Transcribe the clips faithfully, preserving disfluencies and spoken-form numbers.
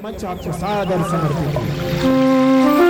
मंच आपको सादर समर्पित है।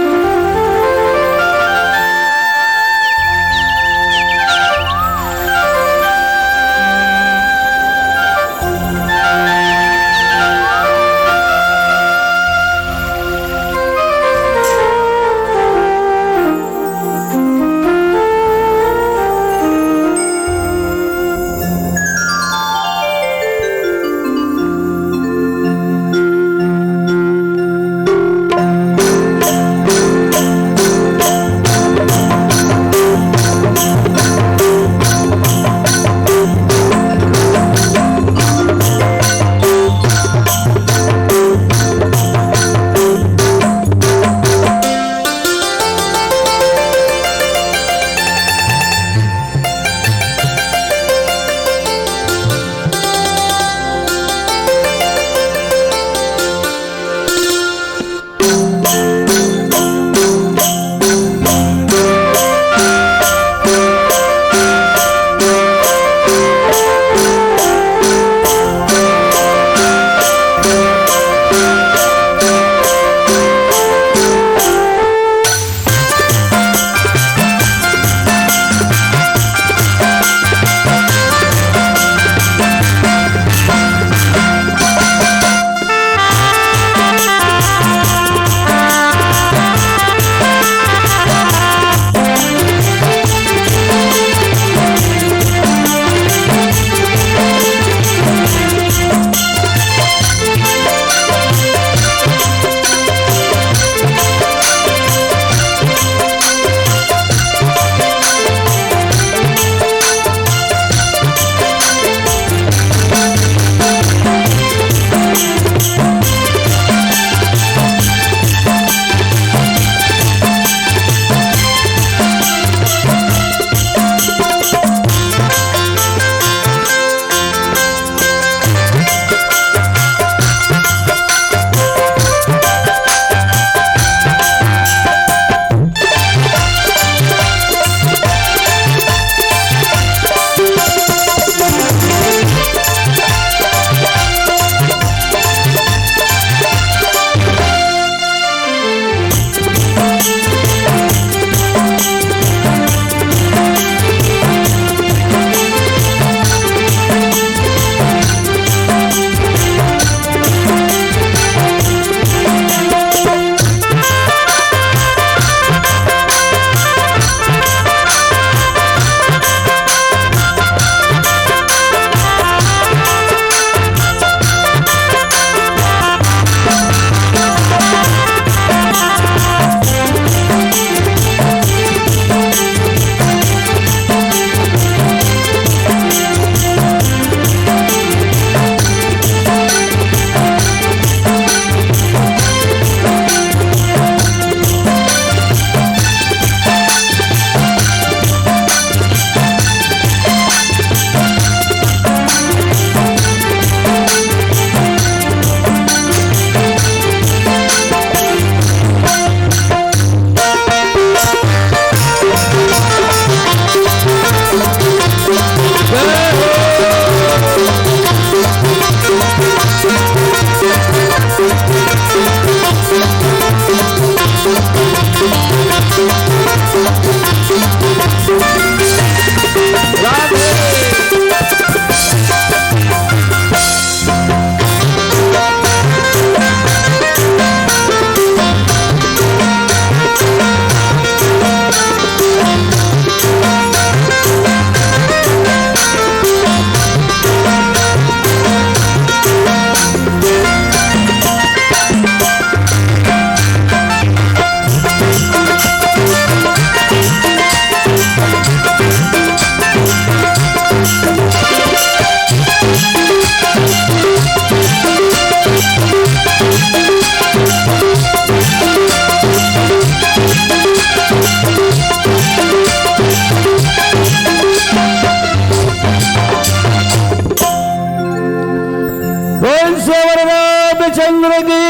बोल सेवर रामचंद्र की,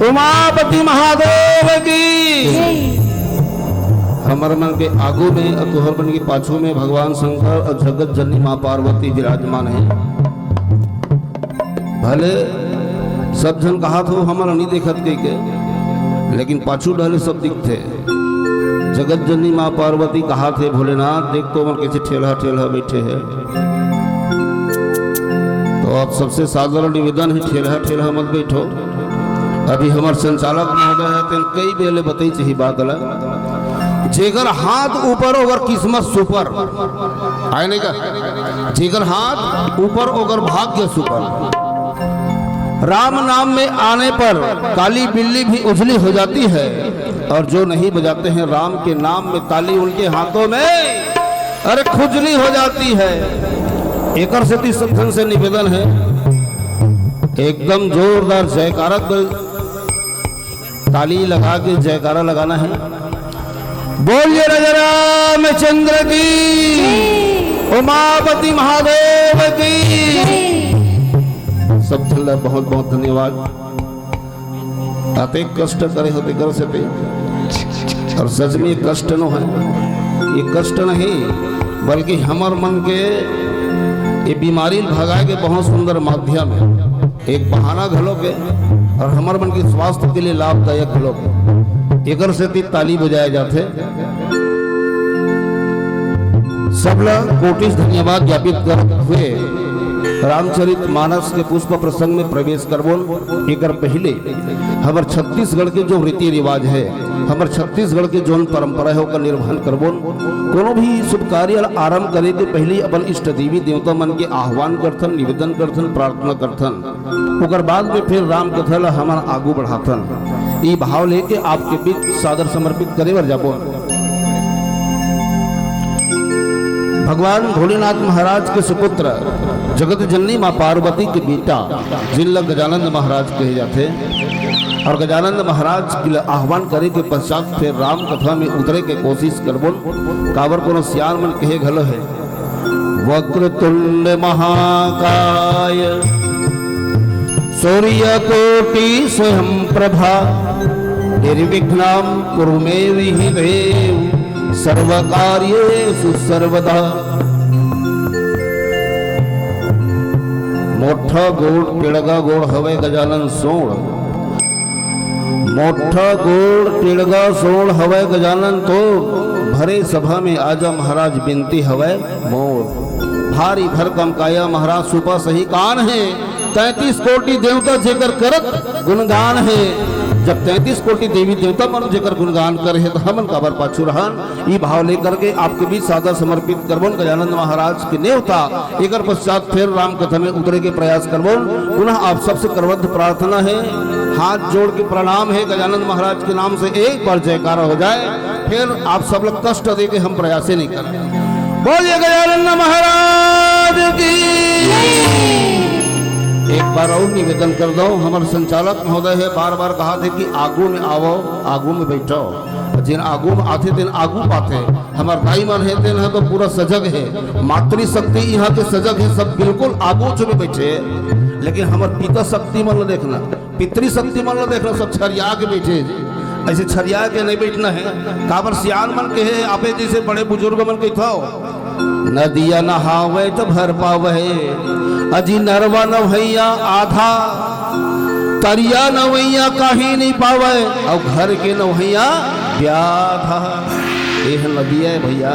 उमापति महादेव की। हमर मन के आगू में अउ तुहर मन के पाछू में भगवान शंकर अउ जगत जननी माँ पार्वती विराजमान हे। भले सब झन कहात हो, हमन ला नइ देखत कहिके, लेकिन पाछू डाले सब दिखथे। जगत जननी माँ पार्वती कहात हे, "भोलेनाथ, देख तो मन कैसे ठेलहा ठेलहा बैठे हे।" तो आप सबसे साधारण निवेदन हे, ठेलहा ठेलहा मत बैठो। अभी हमर संचालक महोदय हे, तेन कई बेर ले बतई चाही बात ला, जेकर हाथ ऊपर ओकर किस्मत सुपर, आय नहीं का? जेकर हाथ ऊपर ओकर भाग्य सुपर। राम नाम में आने पर काली बिल्ली भी उजली हो जाती है, और जो नहीं बजाते हैं राम के नाम में ताली, उनके हाथों में, अरे, खुजली हो जाती है। एकर सेती सब झन से निवेदन हे, एकदम जोरदार जयकारा कर, ताली लगा के जयकारा लगाना है। बोलिए राजा रामचंद्र की, उमापति महादेव की। सब झन ला बहुत बहुत धन्यवाद। अतेक कष्ट करे हो तेकर सेती, और सच में ये कष्ट नो हे, ये कष्ट नहीं, बल्कि हमर मन के ये बीमारी भगाए के बहुत सुंदर माध्यम हे, एक बहाना घलो के, और हमर मन के स्वास्थ्य के लिए लाभदायक घलो के। एकर सेती ताली बजाए जाथे। सबला कोटिश धन्यवाद ज्ञापित करत हुए रामचरित मानस के पुष्प प्रसंग में प्रवेश करबोन। एकर पहले हमर छत्तीसगढ़ के जो रीति रिवाज हे, हमर छत्तीसगढ़ के जोन परंपरा हे, ओकर निर्वहन करबोन। कोनो भी शुभ कार्य ल आरंभ करे के पहले अपन इष्ट देवी देवता मन के आह्वान करथन, निवेदन करथन, प्रार्थना करथन। ओकर बाद में फिर राम कथा ल हमन आगू बढ़ाथन। ई भाव लेके आपके बीच सादर समर्पित करे बर जाबो। भगवान भोलेनाथ महाराज के सुपुत्र, जगत जननी माँ पार्वती के बेटा, जिन ल गजानंद महाराज कहे जाथे, और गजानंद महाराज के ल आह्वान करे के पश्चात फिर राम कथा में उतरे के कोशिश करबोन। काबर कोनो सियान मन कहे घलो हे, वक्रतुंड महाकाय सूर्यकोटि स्वयं प्रभा, निर्विघ्नं कुरु मे देव, सर्व कार्येषु सर्वदा। मोठा गोड़ टेड़गा गोड़ हवय गजानन सोड़, मोठा गोड़ टेड़गा सोड़ हवय गजानन तोर, भरे सभा में आजा महाराज बिनती हवय मोर। भारी भरकम काया महाराज सुपा सही कान हे, तैंतीस कोटि देवता जेकर करत गुणगान हे। जब तैंतीस कोटि देवी देवता मन जेकर गुणगान करे हे, त हमन काबर पाछू रहन? ई भाव लेकर के आपके बीच सादर समर्पित करबोन गजानंद महाराज के नेवता। एकर पश्चात फिर राम कथा में उतरे के प्रयास करबोन। पुनः आप सबसे करबद्ध प्रार्थना हे, हाथ जोड़ के प्रणाम हे गजानंद महाराज के नाम से, एक बार जयकारा हो जाए, फिर आप सब लोग कष्ट दे के हम प्रयासे नहीं करना। बोलिए गजानंद महाराज की। एक बार और निवेदन कर दो, हमर संचालक महोदय हे, बार बार कहा थे कि आगू में आवो, आगू में बैठो। जेन आगू म आथे, तेन आगू पाथे। हमर दाई मन हे, तेन ह तो पूरा सजग हे। मातृ शक्ति इहाँ के सजग हे, सब बिल्कुल आगू चुने बैठे। लेकिन हमर पिता शक्ति मन ल देखना, पितृ शक्ति मन ल देखना, सब छरिया के बैठे हे। ऐसे छरिया के नहीं बैठना हे। काबर सियान मन के हे, आपे जैसे बड़े बुजुर्ग मन के थो, नदिया नहावे त भर पावे, अजी नरवा नवैया आधा, तरिया नवैया कहीं नहीं पावे, और घर के नवैया ब्याधा। ये ह नदिया हे भैया,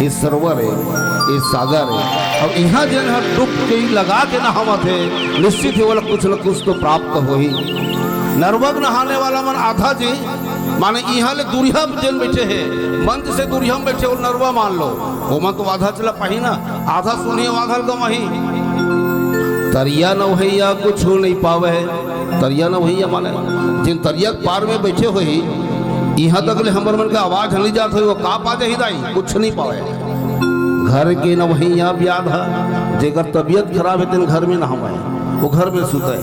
ये सरोवर हे, ये सागर हे। अब इहाँ जेन ह डुबकी लगा के नहावत हे, निश्चित ही वाला कुछ न कुछ तो प्राप्त होही। नरवा के नहाने वाला मन आधा जी, माने इहाँ ले दूरिहा म जेन बैठे हे, मंच से दूरिहा म बैठे हो नरवा मान लो, ओमन तो आधा चला पाही ना, आधा सुनही, आधा गवाही। तरिया नवैया कुछ नहीं पावे। तरिया नवैया माने जेन तरिया के पार में बैठे होही, इहाँ तक ले हमर मन के आवाज हली जात होही, वो का पा जाही दाई? कुछ नहीं पावे। घर के नवैया ब्याधा, जेकर तबीयत खराब हे, तेन घर में नहावे, वो घर में सुते।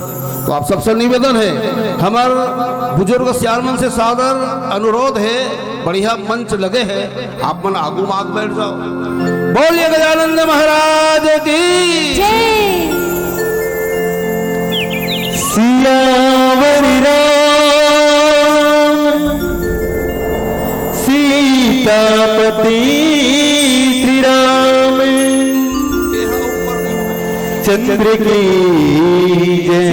तो आप सबसे निवेदन हे, हमर बुजुर्ग सियान मन से सादर अनुरोध हे, बढ़िया मंच लगे हे, आप मन आगू म आके बैठ जाओ। बोलिए गजानंद महाराज की। जय। सियावर राम सीतापति श्री राम चंद्र की जय।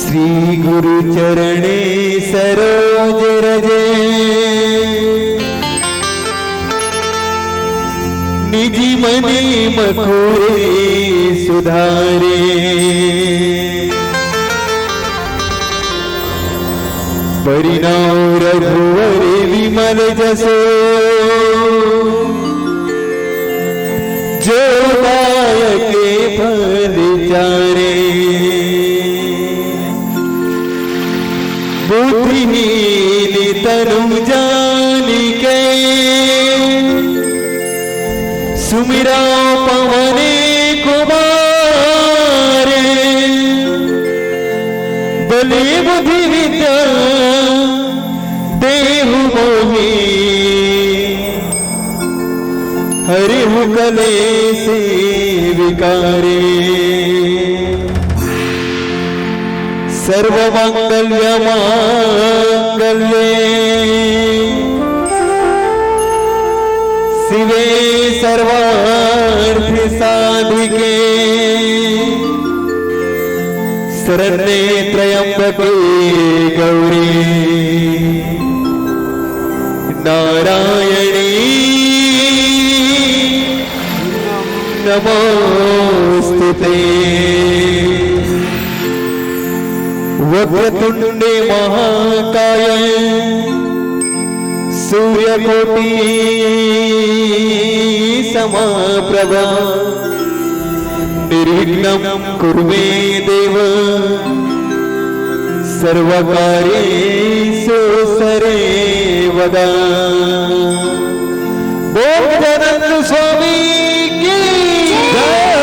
श्री गुरु चरणे सरोज रजे, निज मने मखोरे सुधारे। परिणव रघुवर विमल जसो, जो दायक फल चारे। बुद्धिहीन तनु जानिके, सुमिरा पवन कुमार। बलि बुद्धि विद्या देहु मोहि, हरिहु कलेस विकारे। सर्वमंगल मांगल्ये शिवे सर्वार्थ साधिके, शरण्ये त्र्यंबके गौरी नारायणी नमोस्तुते। वक्रतुंडे महाकाय सूर्यकोटि समप्रभा, निर्विघ्नं कुरु मे देव सर्वकार्येषु सर्वदा। बोल गजानंद स्वामी की जय।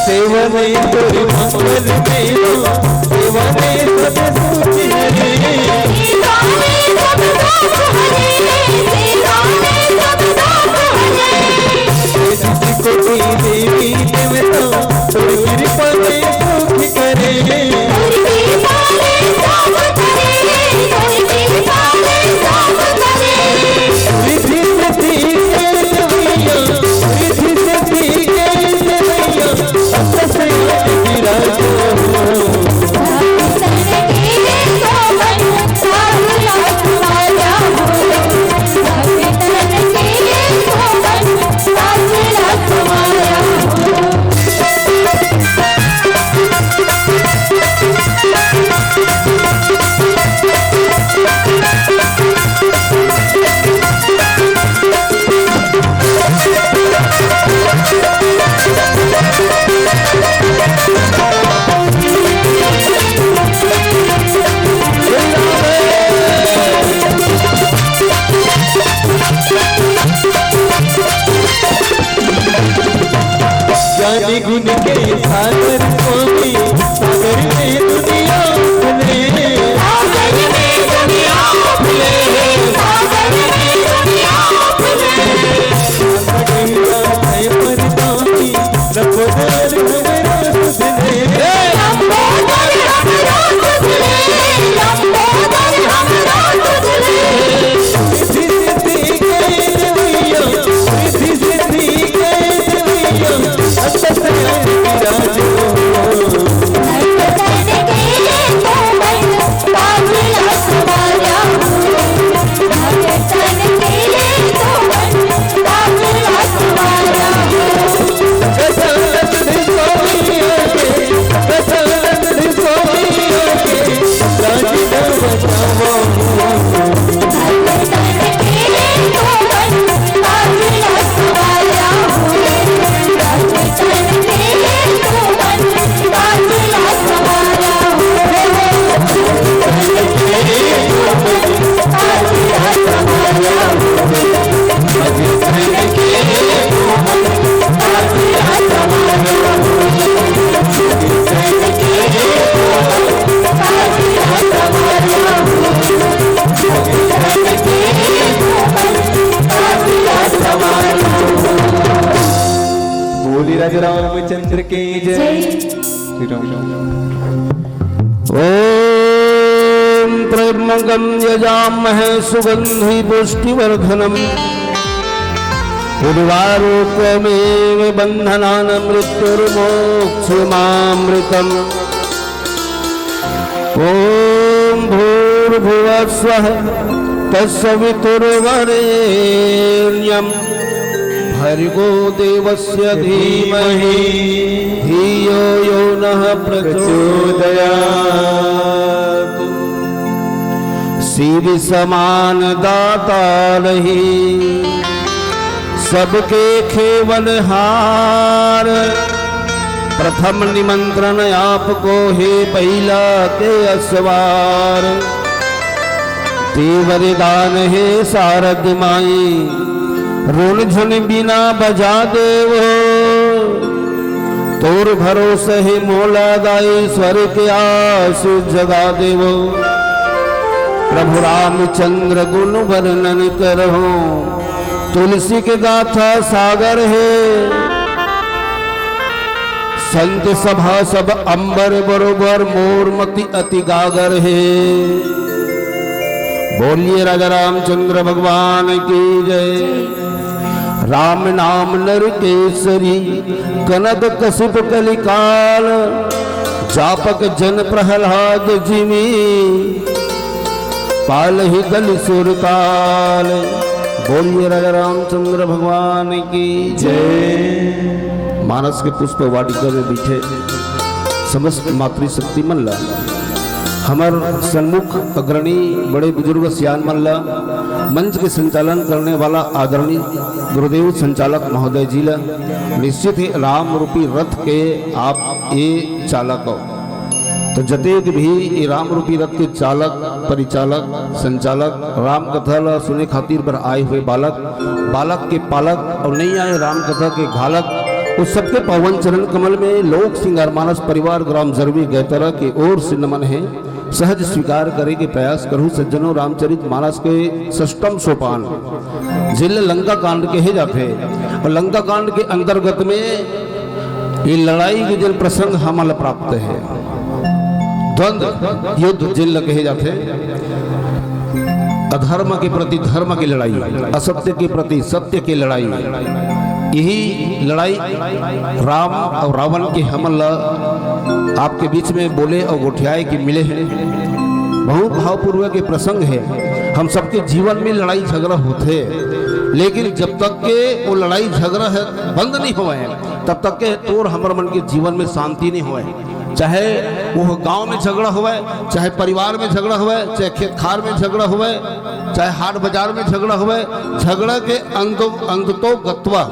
सेवा में तोर मंगल में, सेवा में सब सुख हरे। सेवा में सब सुख हरे, सेवा में सब सुख हरे। कोटि देवी देवता, तोर कृपा में सुख करे। तोर कृपा में सुख करे, तोर कृपा में सुख करे। रिद्धि सिद्धि के देवैया, रिद्धि सिद्धि के देवैया, भक्त से विराजो। ज्ञानी गुण के सागर स्वामी, सागर में दुनिया उफले। सागर में दुनिया उफले, सागर में दुनिया उफले। गंगा है परगामी, रामचंद्र की जय। श्री राम। ओम त्र्यंबकम यजामहे सुगंधि पुष्टिवर्धनम। उर्वारुकमेव बंधनान मृत्युर्मोक्षमामृतम। ओम भूर्भुवः स्वः तत्सवितुर्वरेण्यं भर्गो देवस्य धीमहि धियो यो नः प्रचोदयात्। शिव समान दाता नहीं, सबके खेवनहार। प्रथम निमंत्रण आपको हे बैला के असवार। तेवर दान हे सारद माई, रुन झुन बिना बजा देवो। तोर भरोसे हे मोला दाई, स्वर के आस जगा देवो। प्रभु रामचंद्र गुण वर्णन करहु, तुलसी के गाथा सागर हे। संत सभा सब अंबर बरोबर, मोर मति अति गागर हे। बोलिए राजा रामचंद्र भगवान की जय। राम नाम नर केसरी, कनक कशिप कलिकाल। जापक जन प्रहलाद जिमि, पालहि कलि सुरकाल। बोलिए राजा रामचंद्र भगवान की जय। मानस के पुष्प वाटिका में बैठे समस्त मातृशक्ति मन ला, हमर सन्मुख अग्रणी बड़े बुजुर्ग सियान मन ला, मंच के संचालन करने वाला आदरणीय गुरुदेव संचालक महोदय जी ला, निश्चित ही राम रूपी रथ के आप ए चालक हो। तो जतेक भी ये राम रूपी रथ के चालक, परिचालक, संचालक, राम कथा ला सुने खातिर बर आए हुए बालक, बालक के पालक और नहीं आए राम कथा के घालक, उस सबके पावन चरण कमल में लोक सिंगार मानस परिवार ग्राम जरवी गैतरा के ओर से नमन है। सहज स्वीकार करे के प्रयास करूँ सज्जनों। रामचरित मानस के षष्टम सोपान, जिल लंका कांड कहे जाथे, और लंका कांड के अंतर्गत में ये लड़ाई के जिन प्रसंग हमन ला प्राप्त है, द्वंद युद्ध जिन ला कहे जाथे, अधर्म के प्रति धर्म की लड़ाई, असत्य के प्रति सत्य की लड़ाई, यही लड़ाई राम और रावण के हमन ला आपके बीच में बोले और गोठियाए के मिले हैं। बहुत भावपूर्वक ये प्रसंग है। हम सबके जीवन में लड़ाई झगड़ा होथे, लेकिन जब तक के वो लड़ाई झगड़ा है बंद नहीं होवे, तब तक के तोर हमर मन के जीवन में शांति नहीं होवे। चाहे वो गांव में झगड़ा होवे, चाहे परिवार में झगड़ा होवे, चाहे खेत खार में झगड़ा होवे, चाहे हाट बाजार में झगड़ा होवे, झगड़ा के अंत, अंत तो गत्वा,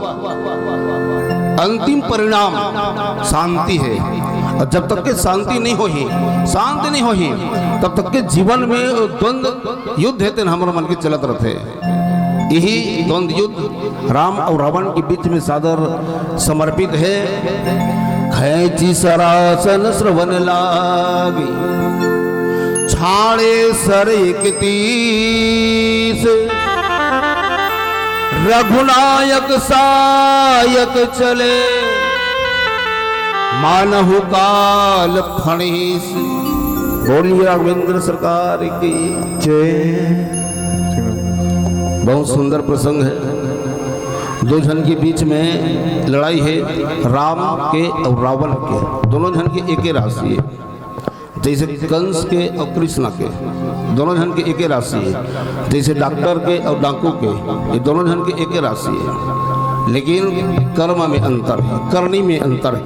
अंतिम परिणाम शांति है। और जब तक के शांति नहीं होही, शांत नहीं होही, तब तक के जीवन में द्वंद युद्ध है तेन हमर मन के चलत रहथे। यही द्वंद युद्ध राम और रावण के बीच में सादर समर्पित है। खैची सरासन श्रवण लागी, छाड़े सर इकतीस, रघुनायक सायक चले, मानहु काल फणीस। बोलिए राघवेंद्र सरकार की जय। बहुत सुंदर प्रसंग है। दो झन के बीच में लड़ाई है, राम के और रावण के। दोनों झन के एके राशि है, जैसे कंस के और कृष्णा के, दोनों झन के एके राशि है। जैसे डॉक्टर के और डाकू के, ये दोनों झन के एके राशि है, लेकिन कर्म में अंतर है, करनी में अंतर है।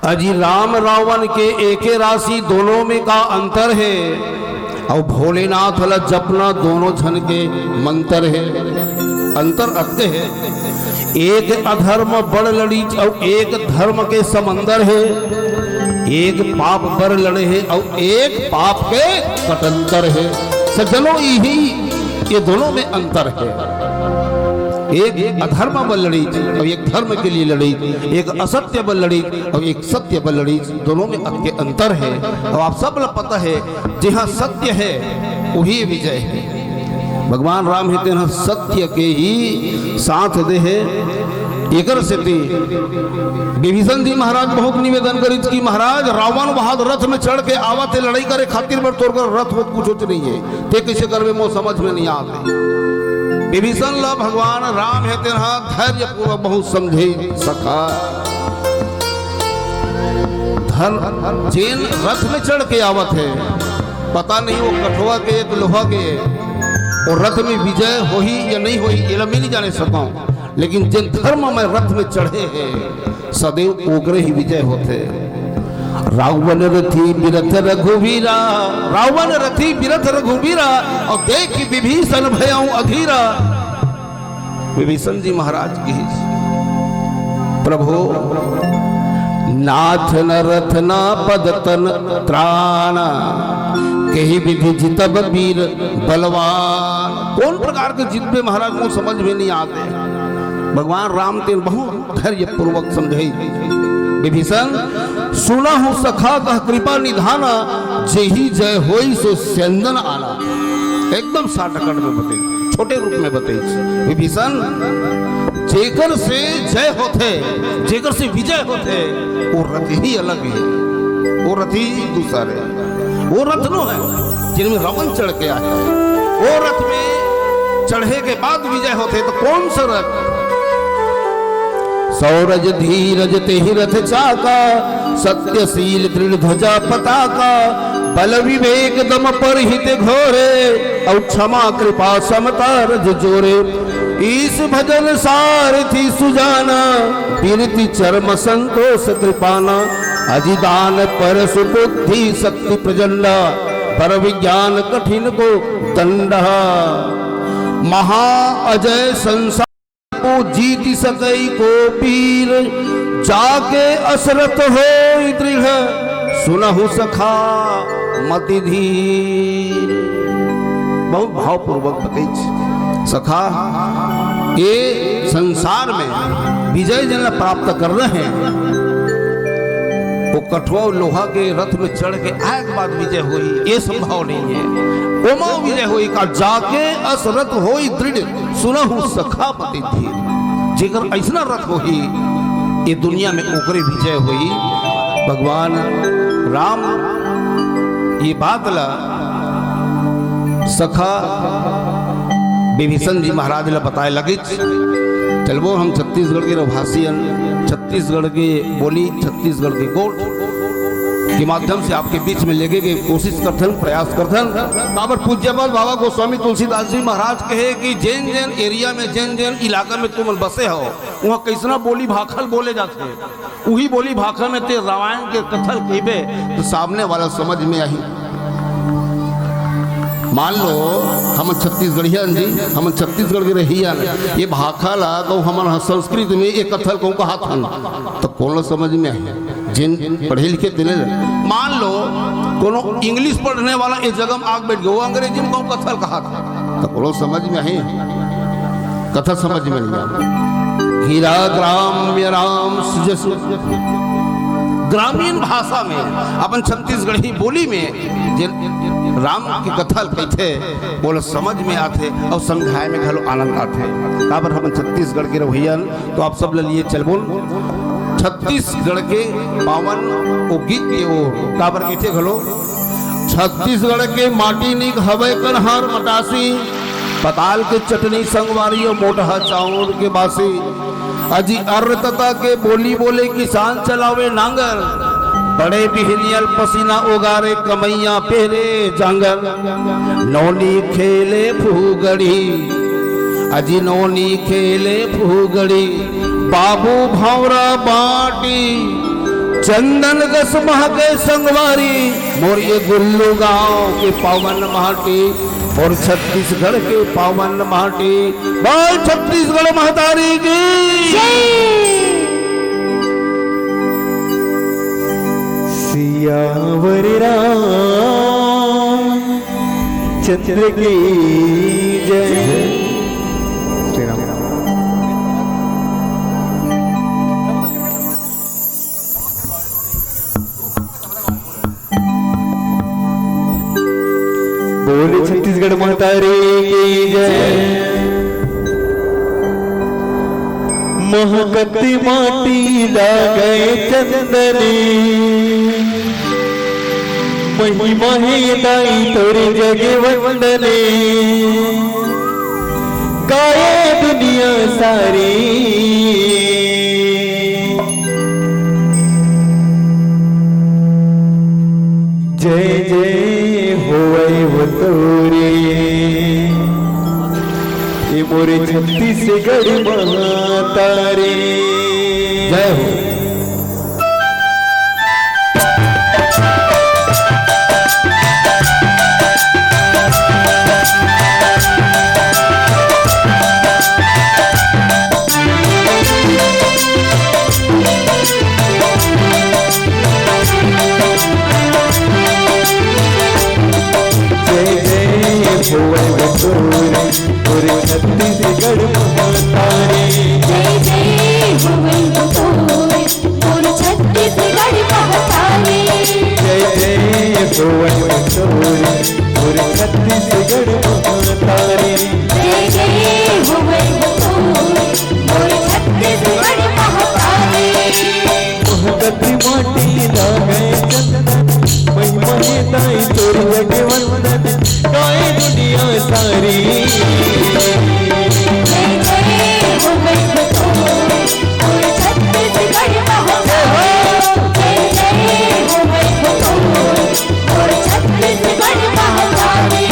अजी राम रावण के एके राशि, दोनों में का अंतर है? और भोलेनाथ वाला जपना, दोनों झन के मंत्र है। अंतर अतके है, एक अधर्म बड़ लड़ीच और एक धर्म के समंदर है, एक पाप बर लड़े है और एक पाप के कटंतर है। सज्जनों, यही, ये दोनों में अंतर है। एक अधर्म बर लड़ीच और एक धर्म के लिए लड़ीच, एक असत्य बर लड़ीच और एक सत्य बर लड़ीच, दोनों में अतके अंतर है। और आप सब ला पता है, जहाँ सत्य है, वही विजय है। भगवान राम हे, तेन ह सत्य के ही साथ दे हे। एकर सेती विभीषण जी महाराज बहुत निवेदन करिस कि महाराज, रावण वहाद रथ में चढ़ के आवत हे लड़ाई करे खातिर, बर तोर कर रथ वत कुछोच नहीं है, ते कैसे करबे, मोर समझ में नहीं आते। विभीषण ला भगवान राम हे तेन ह धैर्य पूर्वक बहुत समझे, सखा, धर्म जेन रथ में चढ़ के आवत हे, पता नहीं वो कठवा के, एक लोहा के, वो रथ में विजय होही या नहीं होही, ये ला मैं नहीं जाने सकता हूँ। लेकिन जेन धर्म में रथ में चढ़े हे, सदैव ओकरे ही विजय होथे। रावण रथी बिरथ रघुवीरा, रावण रथी बिरथ रघुवीरा, और देख विभीषण भयउ अधीरा। विभीषण जी महाराज की, प्रभु, नाथ न रथ ना पद तन त्राण, केहि विधि जितब वीर बलवान। कौन प्रकार के जितबे महाराज, मोर समझ में नहीं आते। भगवान राम तेन बहुत धैर्य पूर्वक समझे, विभीषण, सुनहु सखा कह कृपा निधाना, जेहि जय होई सो स्यंदन आना। एकदम shortcut में बतइस, छोटे रूप में बतइस। विभीषण, जेकर से जय होथे, जेकर से विजय होथे, वो रथ ही अलग है, वो रथ ही दूसर है। वो रथ नो हे, जेन में रावण चढ़ के आए, वो रथ में चढ़े के बाद विजय होथे। तो कौन सा रथ? सौरज धीरज तेहि रथ चाका, सत्यशील दृढ़ ध्वजा पताका, बल विवेक दम परहित घोरे, और क्षमा कृपा समता रज जोरे। ईश भजन सारथि सुजाना, बिरति चरम संतोष कृपाना। अजिदान परसु बुद्धि शक्ति प्रचंडा, बर विज्ञान कठिन को दंडा। महा अजय संसार को जीति सकई को पीर, जाके असरत होई दृढ़, सुनहु सखा मति धीर। बहुत भावपूर्वक बतइस, सखा, ये संसार में विजय जेन ला प्राप्त करना हे, वो कठवा लोहा के रथ में चढ़ के आए के बाद विजय होई, ये संभव नहीं है। ओमा विजय होई का, जाके असरत होई दृढ़, सुनहु सखा मति धीर। जेकर अइसना रथ होही ये दुनिया में, ओकरे विजय होही। भगवान राम ये बात ला सखा विभीषण जी महाराज ला बताए लगिस। चलबो हम छत्तीसगढ़ के रहवासी हन, छत्तीसगढ़ के बोली, छत्तीसगढ़ के गोठ के माध्यम से आपके बीच में लेगे के कोशिश करथन, प्रयास करथन। काबर पूज्यपाद बाबा गोस्वामी तुलसीदास जी महाराज कहे कि जेन जेन area में, जेन जेन इलाका में तुमन बसे हो, वहाँ कइसना बोली भाखा ल बोले जाथे, उही बोली भाखा में ते रामायण के कथा ल कहिबे तो सामने वाला समझ में आही। मान लो हमन छत्तीसगढ़िया हन जी, हमन छत्तीसगढ़ के रहइया हन, ये भाखा ला कहूँ हमन ह संस्कृत में ये कथा ल कहूँ कहाथन, तो कोन ला समझ में आही? जेन पढ़े लिखे तेने ला। मान लो कोनो English पढ़ने वाला ये जगह में आके बैठ गया, वो अंग्रेजी में कहूँ कथा ल कहाथे, तो कोनो समझ में आही? कथा समझ में नहीं आवे। गिरा ग्राम्य राम सुजसु, ग्रामीण भाषा में, अपन छत्तीसगढ़ी बोली में जे राम की कथा ल कहिथे, ओला समझ में आथे और समझाए में घलो आनंद आथे। काबर हमन छत्तीसगढ़ के रहइया हन, तो आप सब ल लिए चलबोन छत्तीसगढ़ के पावन ओ गीत के ओर। काबर कहिथे घलो, छत्तीसगढ़ के माटी नीक हवय कनहार मटासी, पताल के चटनी संगवारी अउ मोटहा चाउर के बासी। अजी अर्र तता के बोली बोले किसान चलावे नांगर, बड़े बिहनियल पसीना ओगारे कमैया पेरे जांगर। नोनी खेले फूगड़ी, अजी नोनी खेले फूगड़ी, बाबू भौरा बाटी, चंदन गस महके संगवारी, मोर ये गुल्लू गांव के पावन माटी, मोर छत्तीसगढ़ के पावन माटी। बोल छत्तीसगढ़ महतारी की। सियावर रामचंद्र की जय। श्री राम। बोले छत्तीसगढ़ महतारी की जय। महकत माटी लागे चंदनी, महिमा हे दाई तोर जग वंदनी, गाए दुनिया सारी। जय जय होवै वो तोरे, ए मोरे छत्तीसगढ़ महतारी। जय हो। जय जय होवै वो तोरे, तोरे छत्तीसगढ़ महतारी। जय जय होवै वो तोरे, तोरे छत्तीसगढ़ महतारी। जय जय होवै वो तोरे, तोरे छत्तीसगढ़ महतारी। जय जय होवै वो तोरे, तोरे छत्तीसगढ़ महतारी। महकत माटी लागे चंदन, महिमा हे दाई तोर जग वंदन, गाए दुनिया सारी। जय जय होवै वो तोरे, तोर छत्तीसगढ़ महतारी। जय जय होवै वो तोरे, तोर छत्तीसगढ़ महतारी।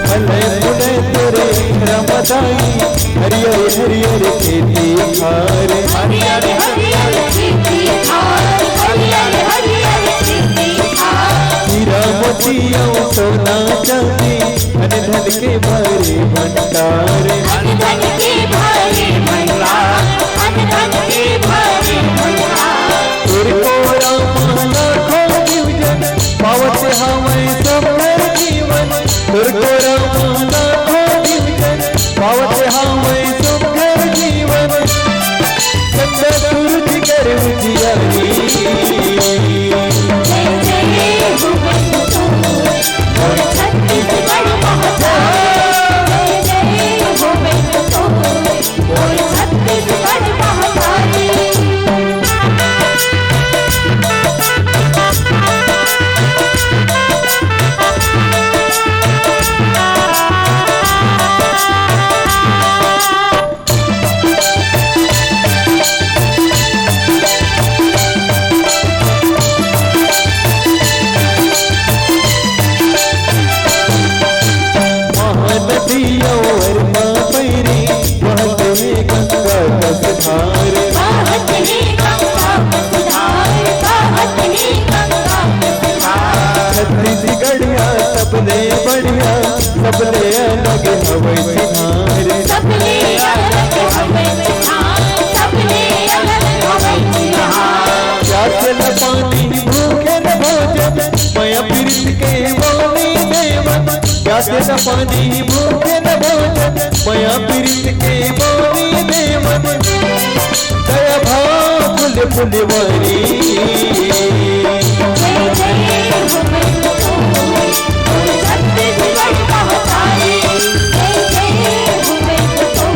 फले फूले तोरे रमदाई, हरियर हरियर खेती खार। हरियर हरियर खेती खार, हरियर हरियर खेती खार। हीरा मोती अउ सोना चांदी, धन धन के भारी भंडार। धन धन के भारी भंडार, धन धन के भारी भंडार। तोर कोरा माला खो जीव जन, पावत हवै सब हर जीवन। तोर कोरा माला खो जीव जन, पावत हवै सब हर जीवन। चंदा सूरज कर उजियारी। जय जय हो बंधु, मोर छत्तीसगढ़ महतारी। जय जय हो बंधु, मोर छत्तीसगढ़ महतारी। महानदी अउ अरमा पैरी, बहत हे गंगा कस धार। बहत हे गंगा कस धार, बहत हे गंगा कस धार। छत्तीसगढ़िया सबले बढ़िया, सबले अलग हवै चिन्हार। सबले अलग हवै चिन्हार, सबले अलग हवै चिन्हार। प्यास ल पानी, भूखे ल भोजन, मया पीरित के मौनी देवन। प्यास ल पानी, भूखे ल भोजन, मया पीरित के मौनी देवन। दया भाव फूल फुलवारी। जय जय हो बंधु, मोर छत्तीसगढ़ महतारी। जय जय हो बंधु,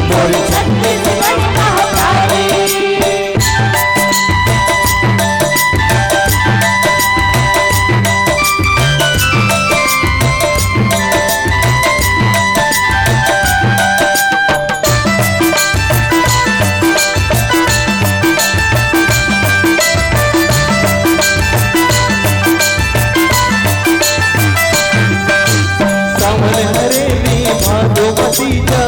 मोर छत्तीसगढ़ महतारी। सावन हरे में भादो म तीजा,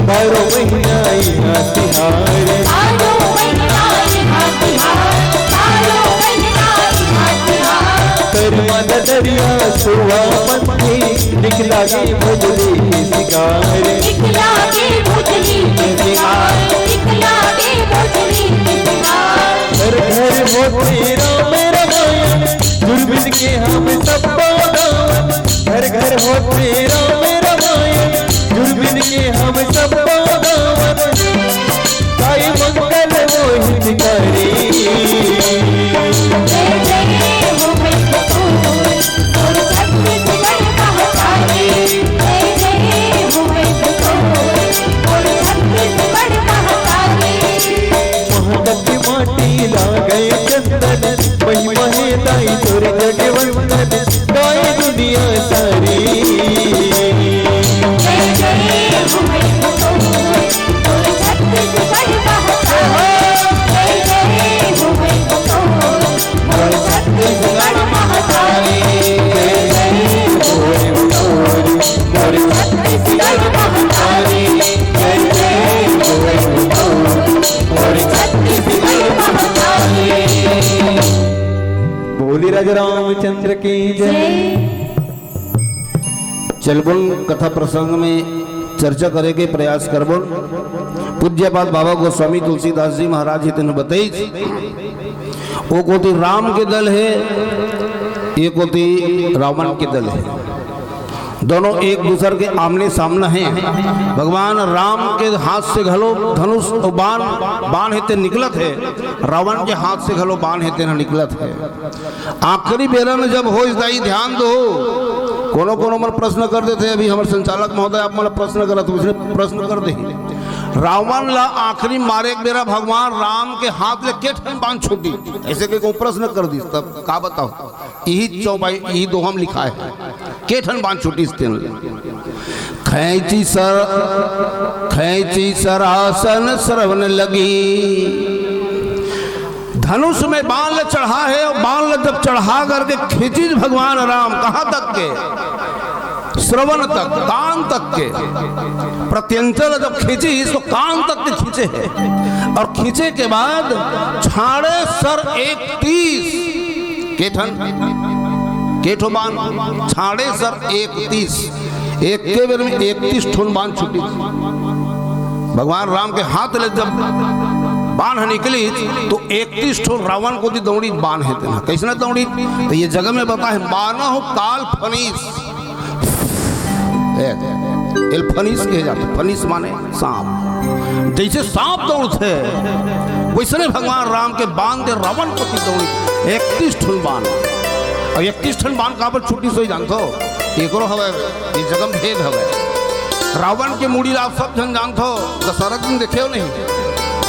बारो महीना इहाँ तिहार। बारो महीना इहाँ तिहार, बारो महीना इहाँ तिहार। करमा ददरिया सुवा पंथी, निकला के भोजली के सिंगार। निकला के भोजली के सिंगार, निकला के भोजली के सिंगार। घर घर होथे राम रमायण, दुर्गा जुर्बिन के हम सब गावन, घर घर होथे राम रमायन। जुर्बिन के हम सब गावन, गाई मंगल वो हितकारी। जय जय हो भैया, और छत्तीसगढ़ महाकाली। जय जय हो भैया, और छत्तीसगढ़ महाकाली। महकत माटी लागे चंदन, महिमा हे दाई तोर जगवंदन, गाए दुनिया सारी। जय जय हो भैया, तोर छत्तीसगढ़ महाकाली। जय जय हो भैया, तोर छत्तीसगढ़ महाकाली। जय जय हो भैया, तोर छत्तीसगढ़ महाकाली। जय जय हो भैया, तोर छत्तीसगढ़ महाकाली। बोली राजा रामचंद्र की जय। जय। चलबोन कथा प्रसंग में चर्चा करे के प्रयास करबोन। पूज्यपाद बाबा गोस्वामी तुलसीदास जी महाराज जी तेन बताई, ओ कोती राम के दल हे, ए कोती रावण के दल हे। दोनों एक दूसर के आमने सामने हे। भगवान राम के हाथ से घलो धनुष अउ बाण, बाण हे ते निकलत हे, रावण के हाथ से घलो बाण हे ते निकलत हे। आखिरी बेरा में जब होइस दाई, ध्यान दो, कोनो कोनो मन प्रश्न कर देथे। अभी हमर संचालक महोदय आप मन प्रश्न करत हो, इसने प्रश्न कर दे। रावण ला आखिरी मारे के बेरा भगवान राम के हाथ ले के ठन बाण छूटी, ऐसे के को प्रश्न कर दिस, तब का बताओ? यही चौपाई, यही दोहा में लिखा है, के ठन बाण छूटी तेन। खैंची सर, खैंची सरासन श्रवण लगी। धनुष में बाण ल चढ़ा हे अउ बाण ल जब चढ़ा करके खींचिस भगवान राम, कहाँ तक के? श्रवण तक, कान तक के। प्रत्यंचा ल जब खींचिस तो कान तक के खींचे हे। अउ खींचे के बाद छाड़े सर एकतीस। के ठन? के ठो बाण? छाड़े सर एकतीस। एक के बेर में एकतीस ठोन बाण छूटी। भगवान राम के हाथ ले जब बाण ह निकली तो एकतीस ठोन रावण कोती दौड़ी बाण हे तेन। कइसना दौड़ी? तो ये जगह में बता हे, बाण हो काल फनीस। ए, एल फनीस कहे जाथे, फनीस माने सांप। जइसे सांप दौड़थे, वइसने भगवान राम के बाण दे रावण कोती दौड़ी, एकतीस ठन बाण। अउ एकतीस ठन बाण काबर छूटिस होही जानथो? एकरो हवय, ये जगह में भेद हवय। रावण के मुड़ी ला आप सब झन जानथो, दशहरा दिन देखे हो नहीं?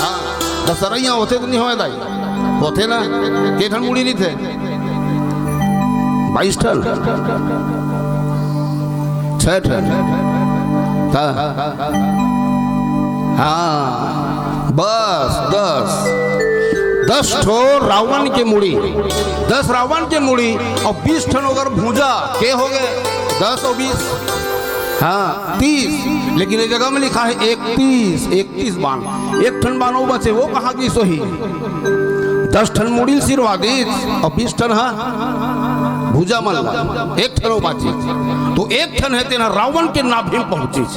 हाँ, दशहरा इहाँ होथे तो नहीं होवय दाई? होथे ना? के ठन मुड़ी रहिथे? बाईस ठन? छह ठन? हाँ। हाँ, बस दस। दस ठो रावण के मुड़ी, दस रावण के मुड़ी अउ बीस ठन ओकर भुजा, के हो गे? दस अउ बीस, हाँ, तीस। लेकिन ये जगह में लिखा हे एकतीस, एकतीस बाण। एक ठन बाण अउ बचे, वो कहाँ गिस होही? दस ठन मुड़ी ल सिरवा दिस अउ बीस ठन ह भुजा मन ला, एक ठन अउ बाचिस। तो एक ठन हे तेन ह रावण के नाभि में पहुँचिस,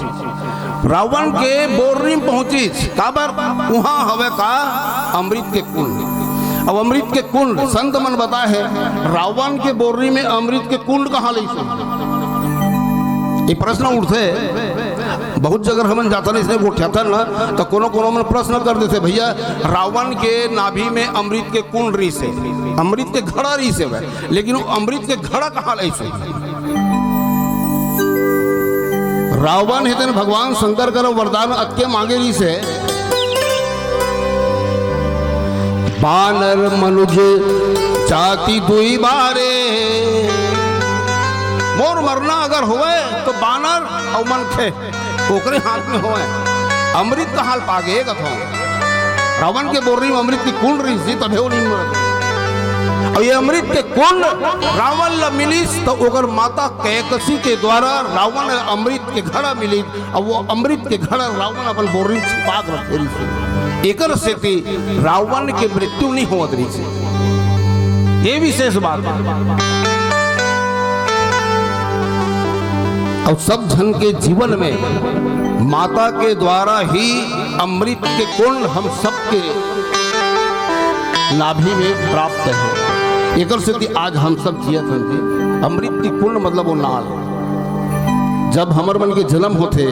रावण के बोर्री में पहुँचिस। काबर? उहाँ हवय का? अमृत के कुंड। अब अमृत के कुंड, संत मन बताए हे, रावण के बोर्री में अमृत के कुंड कहाँ ले से? ये प्रश्न उठथे। बहुत जगह हमन जाथन, इसने गोठियाथन ना, तो कोनो कोनो मन प्रश्न कर देथे, "भैया, रावण के नाभि में अमृत के कुंड रहिस हे, अमृत के घड़ा रहिस हे, लेकिन वो अमृत के घड़ा कहाँ ले से?" रावण हे तेन भगवान शंकर कर वरदान अतके मांगे रहिस हे, "बानर मनुज जाति दुई बारे।" मोर मरना अगर होवय तो बानर अउ मनखे ओकरे हाथ में होवय। अमृत कहाँ ल पागे कथों? रावण के बोर्री में अमृत के कुंड रहिस हे, तभे वो नहीं मरत। अउ ये अमृत के कुंड रावण ल मिलिस, तो ओकर माता कैकसी के द्वारा रावण ल अमृत के घड़ा मिलिस। अब वो अमृत के घड़ा रावण अपन बोर्री छिपा के रखे रहिस हे। एकर सेती रावण के मृत्यु नहीं होवत रहिस हे। ये विशेष बात हे। अउ सब झन के जीवन में माता के द्वारा ही अमृत के कुंड हम सबके नाभि में प्राप्त हे। एकर सेती आज हम सब जियत हन जी। अमृत के कुंड मतलब वो नाल। जब हमर मन के जन्म होथे,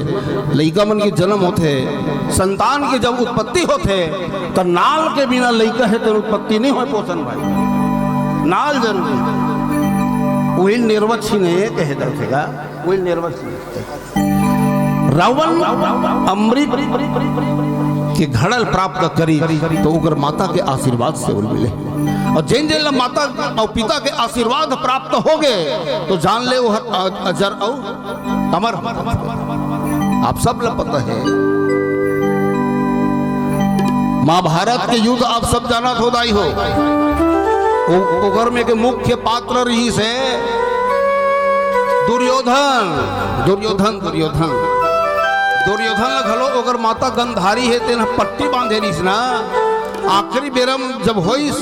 लइका मन के जन्म होथे, संतान के जब उत्पत्ति होथे, त नाल के बिना लइका हे तेन उत्पत्ति नहीं होय, पोषण भाई। नाल जरूरी। उही निर्वच्छिने कहे जाथे गा, उही निर्वच्छिने। रावण अमृत के घड़ल प्राप्त करी, तो ओकर माता के आशीर्वाद से ओला मिले। और जेन जेन ला माता और पिता के आशीर्वाद प्राप्त हो गए, तो जान ले वो हर अ-, अजर और अमर हो। आप सब ला पता है, महाभारत के युद्ध आप सब जानत हो दाई हो। ओ-, ओकर में के मुख्य पात्र रहिस हे दुर्योधन। दुर्योधन, दुर्योधन, दुर्योधन ला घलो ओकर माता गंधारी हे, तेन ह पट्टी बांधे रहिस ना। आखिरी बेरा म जब होइस,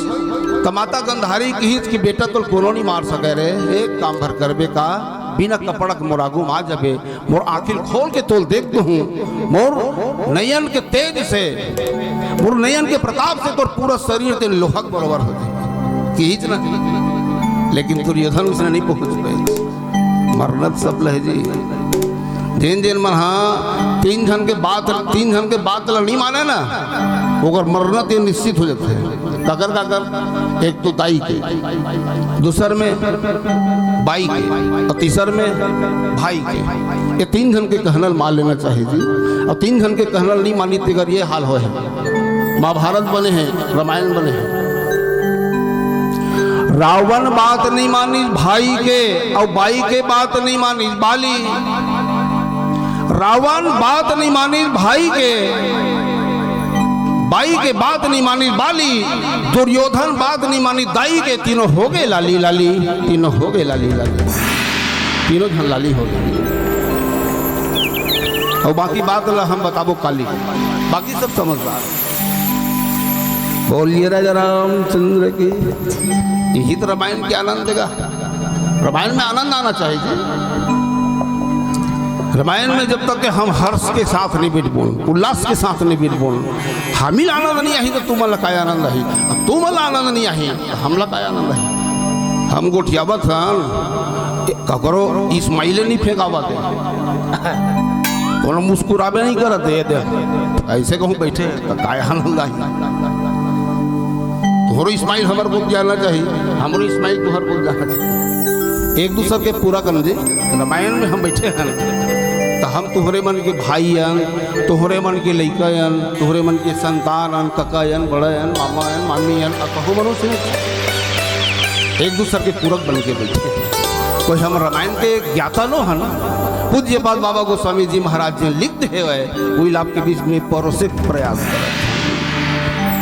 त माता गंधारी किहिस कि बेटा, तोल कोनो नहीं मार सके रे, एक काम भर करबे का, बिना कपड़ा के मोर आगू म आ जाबे, मोर आँखी ल खोल के तोल देख दूहूँ, मोर नयन के तेज से, मोर नयन के प्रताप से तोर पूरा शरीर तेन लोहा के बरोबर हो जाए, किहिस ना। लेकिन दुर्योधन उसने नहीं पहुँच पाए। मरना त सब ल हे जी। जेन जेन मन हा तीन झन के बात, तीन झन के बात ल नहीं माने ना, ओकर मरना ते निश्चित हो जाथे। काकर काकर? एक तो दाई के, दूसर में बाई के, और तीसर में भाई के। ये तीन झन के कहना ल मान लेना चाहिए जी। और तीन झन के कहना ल नहीं मानी तेकर ये हाल होय हे। महाभारत बने हे, रामायण बने हे। रावण बात नहीं मानिस भाई के, और बाई के बात नहीं मानिस बाली। रावण बात नहीं मानिस भाई के, बाई के बात नहीं मानिस बाली, दुर्योधन बात नहीं मानिस दाई के। तीनों हो गए लाली लाली, तीनों हो गए लाली लाली, तीनों झन लाली हो गए। और बाकी बात ला हम बताबो काली, बाकी सब समझदार। बोलिए राजा रामचंद्र की। यही तो रामायण के आनंद देगा। रामायण में आनंद आना चाहिए जी। रामायण में जब तक के हम हर्ष के साथ नहीं बैठबोन, उल्लास के साथ नहीं बैठबोन, हमी ला आनंद नहीं आही तो तुमन ला काय आनंद आही? तुमन ला आनंद नहीं आही तो हमला काय आनंद आही? हम गोठियावत हन, ककरो smile नहीं फेंकावत हे, कोनो मुस्कुराबे नहीं करत हे। दे, ऐसे कहूँ बैठे त काय आनंद आही? तोहरो smile हमर को जाना चाहिए, हमरो smile तोहर को जाना चाहिए। एक दूसर के पूरा करना जी। रामायण में हम बैठे हन, त हम तोहरे मन के भाई हन, तोहरे मन के लइका हन, तोहरे मन के संतान हन, कका हन, बड़ा हन, मामा हन, मामी हन, अ कहूँ मनुष्य हन। एक दूसर के पूरक बन के बैठे। कोई हम रामायण के ज्ञाता नो हन। पूज्यपाद बाबा गोस्वामी जी महाराज जी लिखते हुए, वही ला आपके बीच में परोसे के प्रयास करें।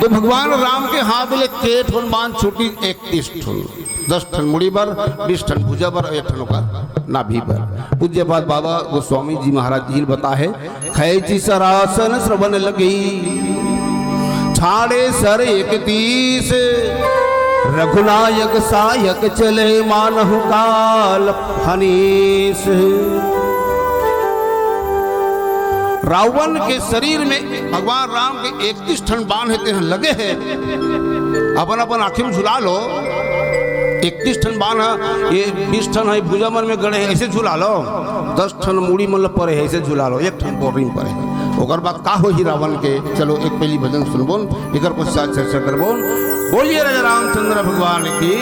तो भगवान राम के हाथ ले के ठन बाण छूटी, इकतीस ठन। दस ठन मुड़ी बर, बीस ठन भुजा बर, एक ठन ओकर नाभि बर। पूज्यपाद बाबा गोस्वामी जी महाराज जी बताए, खैची सरासन श्रवण लगी, छाड़े सर इकतीस, रघुनायक सायक चले मानहु काल फनीस। रावण के शरीर में भगवान राम के इकतीस ठन बाण हे, तेन लगे हे, अपन अपन आँखी में झुला लो। इकतीस ठन बाण हे, ये बीस ठन हे भुजा मन में गड़े हे, ऐसे झुला लो। दस ठन मुड़ी मन ल परे हे, ऐसे झुला लो, एक ठन बोरी में परे हे। ओकर बाद का होही रावण के? चलो एक पहली भजन सुनबोन, एकर पश्चात चर्चा करबोन। बोलिए राजा रामचंद्र भगवान की।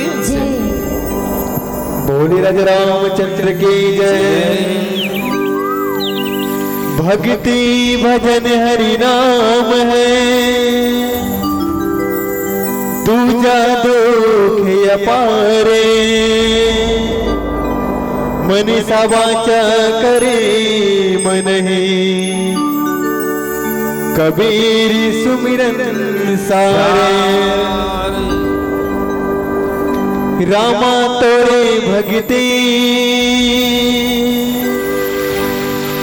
बोले राजा रामचंद्र की जय। भक्ति भजन हरि नाम है, दूजा दुख अपारे। मनीषा वाचा करे मन ही, कबीर सुमिरन सारे। रामा तोरे भक्ति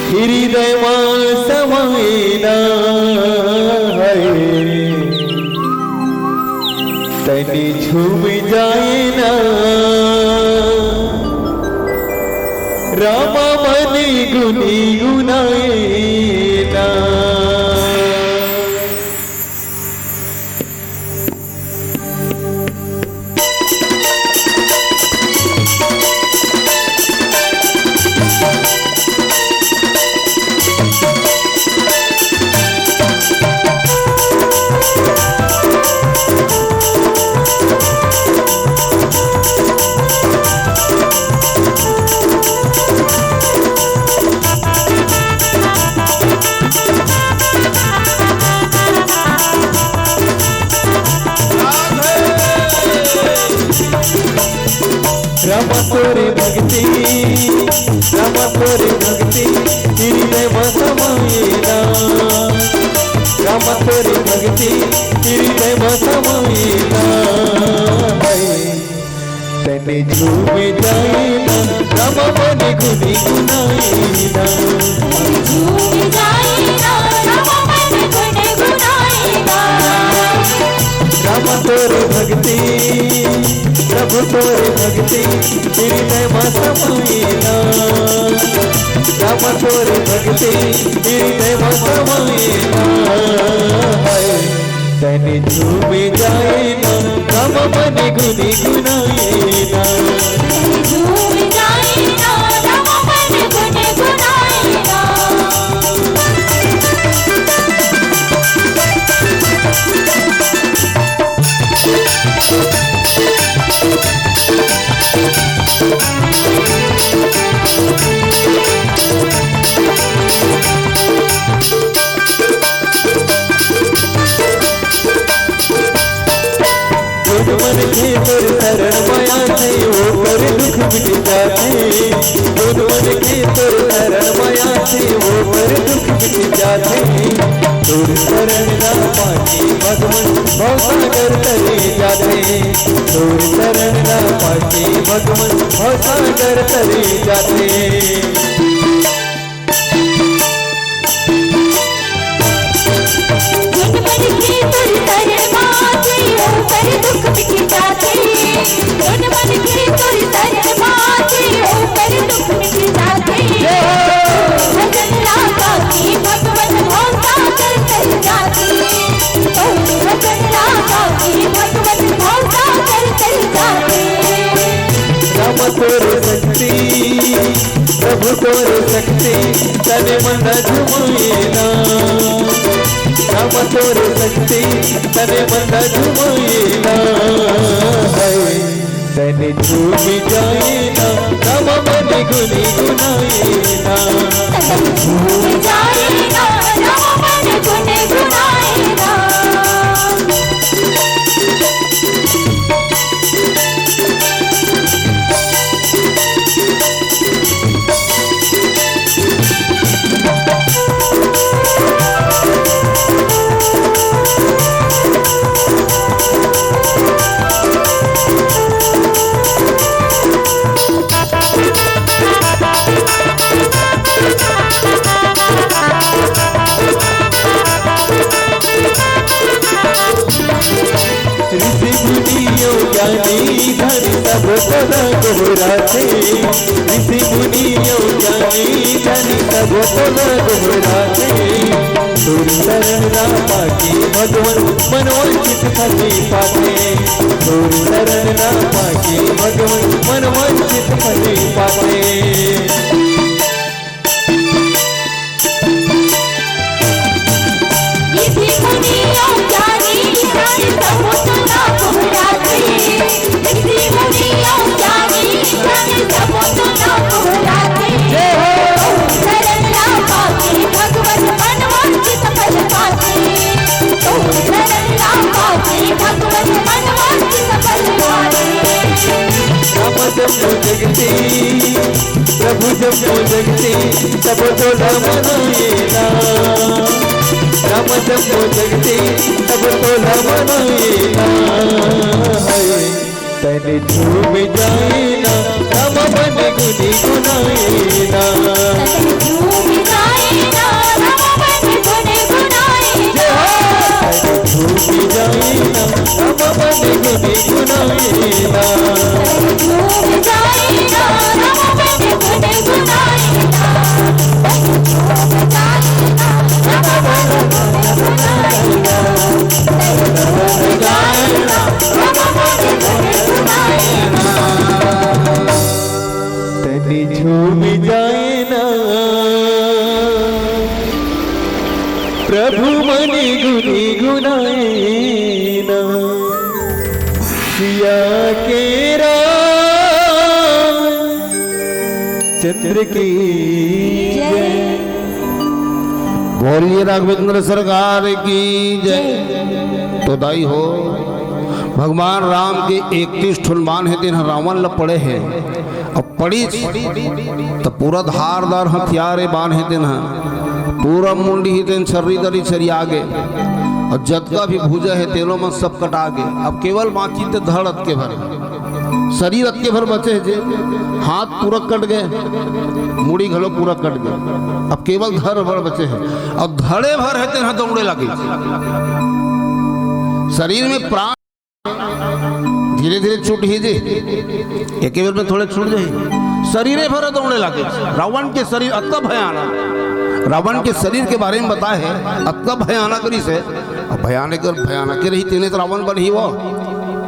हृदय मा समायना है। तनी झूम जाए ना, रामा मन गुनी गुनाए ना। तोरे भक्ति हृदय म समाए ना, रामा तोरे भक्ति हृदय म समाए ना। तने झूम जाए ना, रामा मन गुनी गुनाए ना। तने झूम जाए ना, रामा मन गुनी गुनाए ना। रामा तोरे भक्ति, प्रभु तोरे भक्ति हृदय म समाए ना। रामा तोरे भक्ति हृदय म समाए ना। हाय, तने झूम जाए ना, रामा मन गुनी गुनाए ना। तने झूम जाए ना, रामा मन गुनी गुनाए ना। जोन मनखे तोर शरण म आथे, ओकर दुख मिट जाथे। जोन मनखे तोर शरण म आथे, ओकर दुख मिट जाथे। तोर शरण ला पाके भगवन भवसागर तरे जाथे। तोर शरण ला पाके भगवन भवसागर तरे जाथे। जोन मनखे तोर शरण म आथे, ओकर दुख मिट जाथे। जोन मनखे तोर शरण म आथे, ओकर दुख मिट जाथे। भजन ला पाके भगवन भवसागर तर जाथे। भजन ला पाके भगवन भवसागर तर जाथे। राम तोर शक्ति, प्रभु तोर शक्ति, तने मन झुमाए ना। राम तोर शक्ति, तने मन झुमाए ना। हाय, तने झूम जाए ना, राम मन गुनी गुनाए ना। तने झूम जाए ना, राम मन गुनी गुनाए ना। ऋषि मुनि अउ ज्ञानी धन सब तोला गोहराथे। ऋषि मुनि अउ ज्ञानी धन सब तोला गोहराथे। तोर शरण ला पाके भगवन मन वांछित फल पाथे। तोर शरण ला पाके भगवन मन वांछित फल पाथे। ऋषि मुनि अउ ज्ञानी धन सब तोला गोहराथे। ऋषि मुनि अउ ज्ञानी धन सब तोला गोहराथे। तोर शरण ला पाके भगवन मन वांछित फल पाथे। तोर शरण ला पाके भगवन मन वांछित फल पाथे। राम जम्मो जगती, प्रभु जम्मो जगती, सब तोला मनाए ना। राम जम्मो जगती, सब तोला मनाए ना। हाय, तने झूम जाए ना, राम मन गुनी गुनाए ना। तने झूम जाए ना, राम मन गुनी गुनाए ना। झूम जाए ना, राम मन गुनी गुनाए ना। झूम जाए ना, राम मन गुनी गुनाए ना। झूम जाए ना, राम मन गुनी गुनाए ना। झूम जाए ना, राम मन गुनी गुनाए ना। तने झूम जाए ना, प्रभु मन गुनी गुनाए ना। सिया के रामचंद्र की जय। बोलिए राघवेंद्र सरकार की जय। तो दाई हो, भगवान राम के इकतीस ठन बाण हे, तेन ह रावण ल पड़े हे। अब पड़ीस त पूरा धारदार हथियार ए बांधे तेन ह, पूरा मुंडी ही तेन छर्री दरी छरिया गे, अउ जतका भी भुजा हे तेनो मन सब कटा गे। अब केवल बांचिस ते धड़ अतके भर, शरीर अतके भर बचे हे जे, हाथ पूरा कट गे, मुड़ी घलो पूरा कट गे, अब केवल धड़ भर बचे हे। अब धड़े भर हे तेन ह दौड़े लागे, शरीर में प्राण धीरे धीरे छूट ही जी, एके बेर में थोड़े छूट जाही। शरीरे भर दौड़े लागे। रावण के शरीर अतका भयानक, रावण के शरीर के बारे में बताए हे, अतका भयानक रिहिसे। अब भयानक अउ भयानक के रही, तेने तो रावण बनही वो।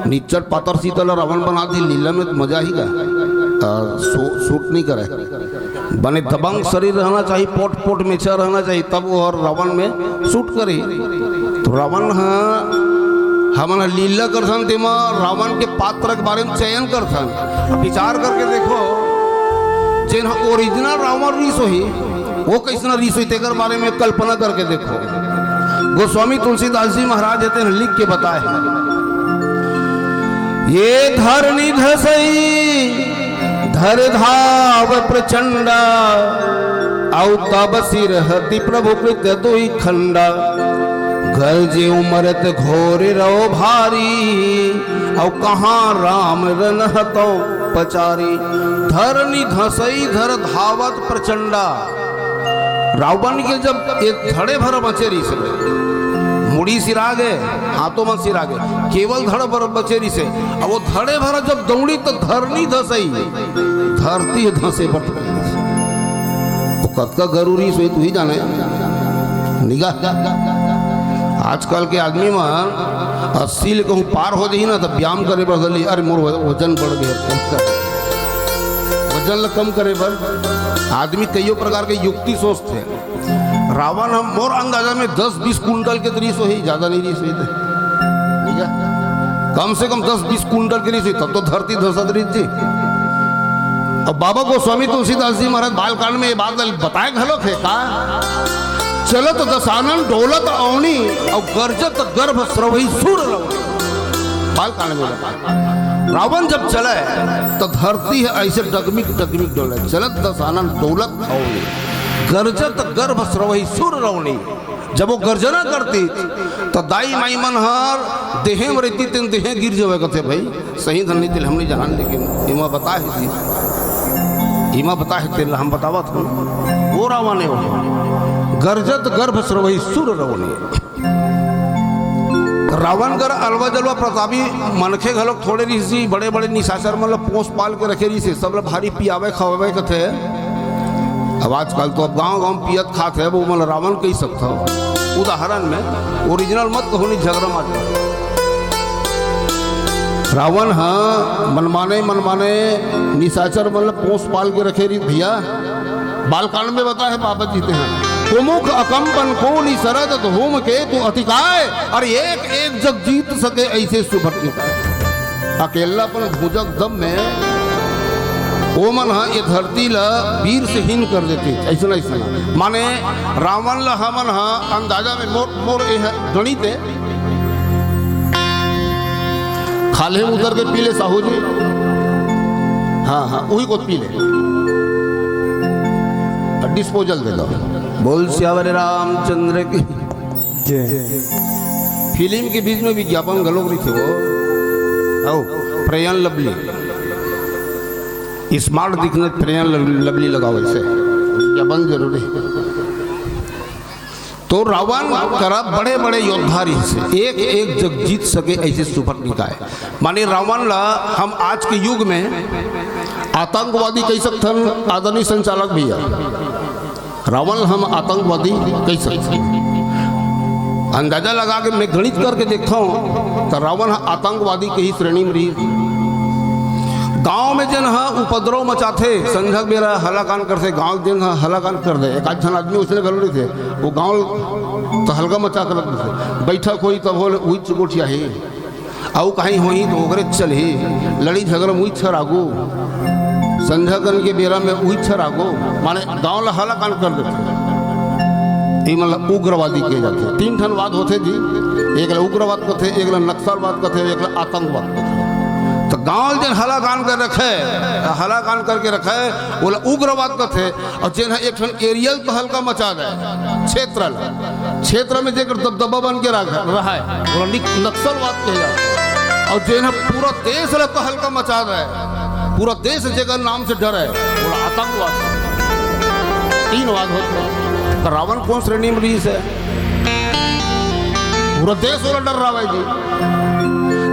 निच्चट पातर सीता ल रावण बना दी लीला में, तो मजा ही का। आ, सू-, सूट नहीं करे। बने दबंग शरीर रहना चाहिए, पोट पोट मेछा रहना चाहिए, तब वो हर रावण में सूट करी। तो रावण ह, हमन ह लीला करथन, तेमा रावण के पात्र के बारे में चयन करथन। अब विचार करके देखो, जेन ह ओरिजिनल रावण रिहिस होही, वो कइसना रिहिस होही, तेकर बारे में कल्पना करके देखो। गोस्वामी तुलसीदास जी महाराज हे तेन लिख के बताए हे, ये धरनी धसई धर धाव प्रचंडा, अउ तब सिर हति प्रभु कृत दुई खंडा। गरजे उमरत घोर रव भारी, अउ कहाँ राम रन हतौ पचारी। धरनी धसई धर धावत प्रचंडा। रावण के जब एक धड़े भर बचे रहिस, मुड़ी सिरा गे, हाथों मन सिरा गे, केवल धड़ भर बचे रहिस। अब वो धड़े भर जब दौड़ी तो धरनी धसई, धरती धसे बट। वो कतका गरूरी सोई तू ही जाने। निगाह, आजकल के आदमी मन अस्सी ले कहूँ पार हो जाही ना, तो व्यायाम करे बर चली, अरे मोर वजन बढ़ गया, वजन ल कम करे बर आदमी कईयो प्रकार के युक्ति सोचथे। रावण ह मोर अंदाजा में दस बीस कुंटल के तो रिहिस होही, ज्यादा नहीं रिहिस होही। ठीक है, कम से कम दस बीस कुंटल के रिहिस होही, तब तो धरती धसत रिहिस जी। अब बाबा गोस्वामी तुलसीदास जी महाराज बालकांड में ये बात ल बताए घलो थे का, चलत दसानन डोलत अवनी, अउ गरजत गर्भ स्रवही सुर रवनी। बालकांड में बताए, रावण जब चले तो धरती ह ऐसे डगमिक डगमिक डोले, चलत दसानन डोलत अवनी, गरजत गर्भ स्रवही सुर रवनी। जब वो गर्जना करतिस, तो दाई माई मन हर देहे में रहितिस, तेन देहे गिर जावे कथे भाई। सही धन नहीं तेला हम नहीं जानन, लेकिन एमा बताए हे जी, एमा बताए हे तेला हम बतावत हन। वो रावण हे वो, गरजत गर्भ स्रवही सुर रवनी। रावण कर अलवा जलवा प्रतापी मनखे घलोक थोड़े रिहिस जी, बड़े बड़े निशाचर मन ल पोस पाल के रखे रिहिस हे, सब ल भारी पियावे खवावे कथे। अब आजकल तो अब गांव गांव पियत खात हे, वो मन ल रावण कहि सकथव। उदाहरण में, ओरिजिनल मत कहो, नहीं झगड़ा मत करो। रावण ह मनमाने मनमाने निशाचर मन ल पोस पाल के रखे रिहिस भैया। बालकांड में बताए हे बाबा जी ते हैं, कुमुख अकंपन कोलि सरद धूम केतु अतिकाय, अरे एक एक जग जीत सके ऐसे सुभट निकाय। अकेला अपन भुजग दम में ओमन ह ये धरती ल वीर से हीन कर देतिस। ऐसा नहीं सुना, माने रावण ल हमन ह अंदाजा में मोर, मोर ये ह गणित हे। खाल्हे उतर के पी ले साहू जी। हाँ, हाँ, उही को पी ले। डिस्पोजल दे दो। बोल सियावर रामचंद्र की। जय। फिल्म के बीच में विज्ञापन घलोक रहिथे वो। आओ, Fair and Lovely। स्मार्ट दिखना, Fair and Lovely लगाओ, ऐसे विज्ञापन जरूरी। तो रावण करा बड़े-बड़े योद्धा रहिसे, एक-एक जग जीत सके ऐसे सुभट निकाय। माने रावण ला हम आज के युग में आतंकवादी कहि सकथन, आदरणीय संचालक भैया, रावण ला हम आतंकवादी कहि सकथन। अंदाजा लगा के मैं गणित करके देखथंव, त रावण ह आतंकवादी के ही श्रेणी में रही। गांव में जेन ह उपद्रव मचाथे, संझक बेरा हलाकान करथे, गांव जेन ह हलाकान कर दे, एक आध झन आदमी उसने घलो रहिथे। वो गांव तहलका मचा के रख देथे। बैठक होई तब होले उहिच गोठियाही। अउ कहीं होही तो ओकरे चलही। लड़ी झगड़ा में उहिच हर आगू। संझा कन के बेरा में उहिच हर आगू। माने गांव ला हलाकान कर देथे। ये मतलब उग्रवादी कहे जाथे। तीन ठन वाद होथे जी। एक ला उग्रवाद कथे, एक ला नक्सलवाद कथे, एक ला आतंकवाद कथे। तो ताल जेन हलाकान कर रखे, हलाकान करके रखे, ओला उग्रवाद कथे। अउ जेन ह एक ठन एरियल तहलका मचा दे, क्षेत्र ल, क्षेत्र में जेकर दबदबा बन के रह-, रहय, ओला निक-, नक्सलवाद कहे जाथे। अउ जेन ह पूरा देश ल तहलका मचा दे, पूरा देश जेकर नाम से डरे, ओला आतंकवाद। तीन वाद होथे। त रावण कोन श्रेणी में रहिस हे? पूरा देश ओला डर्रावय जी।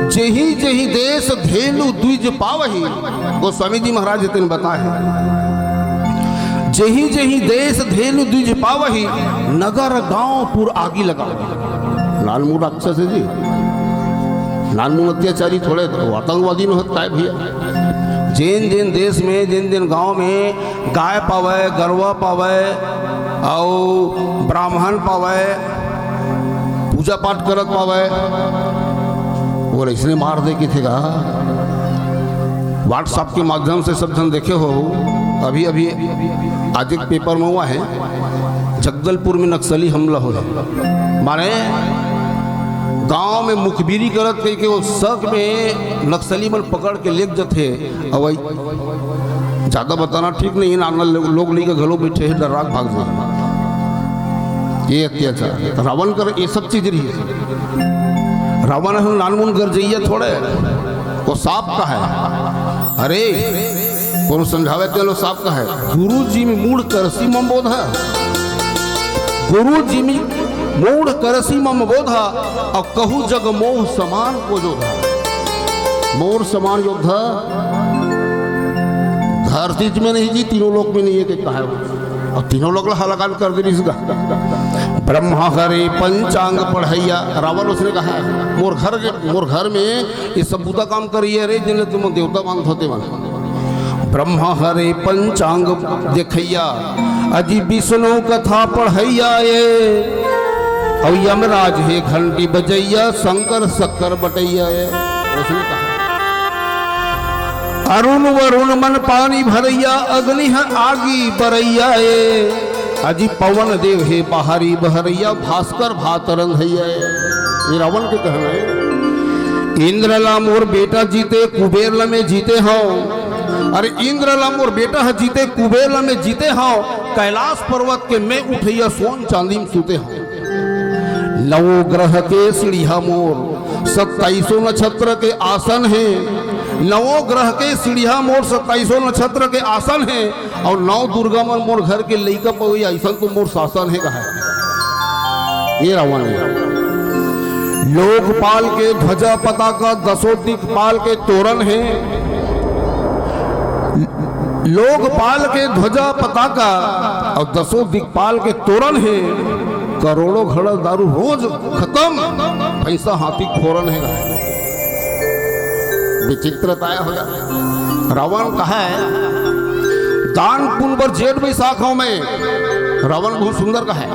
जेहि जेहि देस धेनु द्विज पावही, गोस्वामी जी महाराज तेन बताए हे, जेहि जेहि देस धेनु द्विज पावही, नगर गांव पुर आगी लगा। नानमुन राक्षस हे जी, नानमुन अत्याचारी थोड़े, त आतंकवादी नोहय त काय भैया। जेन जेन देश में, जेन जेन गांव में गाय पावय, गरवा पावय, अउ ब्राह्मण पावय, पूजा पाठ करत पावय, ओला अइसने मार दे कथे गा। WhatsApp के माध्यम से सब झन देखे हो, अभी अभी आज एक paper में हुआ है, जगदलपुर में नक्सली हमला होय हे। माने गांव में मुखबिरी करत कहिके ओ शक में नक्सली मन पकड़ के लेग जथे। अउ जादा बताना ठीक नहीं हे, नाना लो-, लोग लइका घलो बइठे हे, डर्रा के भाग जाय। ये अत्याचार, रावण कर ये सब चीज रहिस। रावण ह नानमुन गरजइया थोड़े, ओ सांप कहे। अरे, कोनो समझावय तेला सांप कहे। गुरु जिमि मूढ़ करसि मम बोधा, गुरु जिमि मूढ़ करसि मम बोधा, अउ कहूँ जग मोर समान को जोधा। मोर समान योद्धा धरती में नहीं जी, तीनों लोक में नहीं हे, के कहा हे। अउ तीनों लोक ला हलाकान कर दे इसका। ब्रह्मा हरे पंचांग पढ़इया, रावण अइसने कहा हे, मोर घर के, मोर घर में ये सब बुता काम करइया रे, जेन ल तुमन देवता मानथव तेमन। ब्रह्मा हरे पंचांग देखइया, अजी विष्णु कथा पढ़इया ए। अउ यमराज हे घंटी बजइया, शंकर शक्कर बटइया ए। अइसने कहा। अरुण वरुण मन पानी भरइया, अग्नि ह आगी बरइया ए। अजी पवन देव हे बाहरी बहरइया, भास्कर भात रंधइया ए। ये रावण के कहना हे। इंद्र ला मोर बेटा जीते, कुबेर ला मैं जीते हंव। अरे इंद्र ला मोर बेटा ह जीते, कुबेर ला मैं जीते हंव। कैलाश पर्वत के मैं उठइया, सोन चांदी में सूते हंव। नवो ग्रह के सीढ़िया मोर, सत्ताईसों नक्षत्र के आसन हे। नवो ग्रह के सीढ़िया मोर, सत्ताईसों नक्षत्र के आसन हे। अउ नौ दुर्गा मन मोर घर के लइका पवई, अइसन तो मोर शासन हे कहा हे। ये रावण हे। लोकपाल के ध्वजा पताका, दसों दिक्पाल के तोरन हे। लोकपाल के ध्वजा पताका अउ दसों दिक्पाल के तोरन हे। करोड़ों घड़ा दारू रोज खतम, भैंसा हाथी फोरन हे। विचित्रताया हो जाथे। रावण कहे, दान पुन बर जेठ बैसाख हंव मैं। रावण बहुत सुंदर कहे,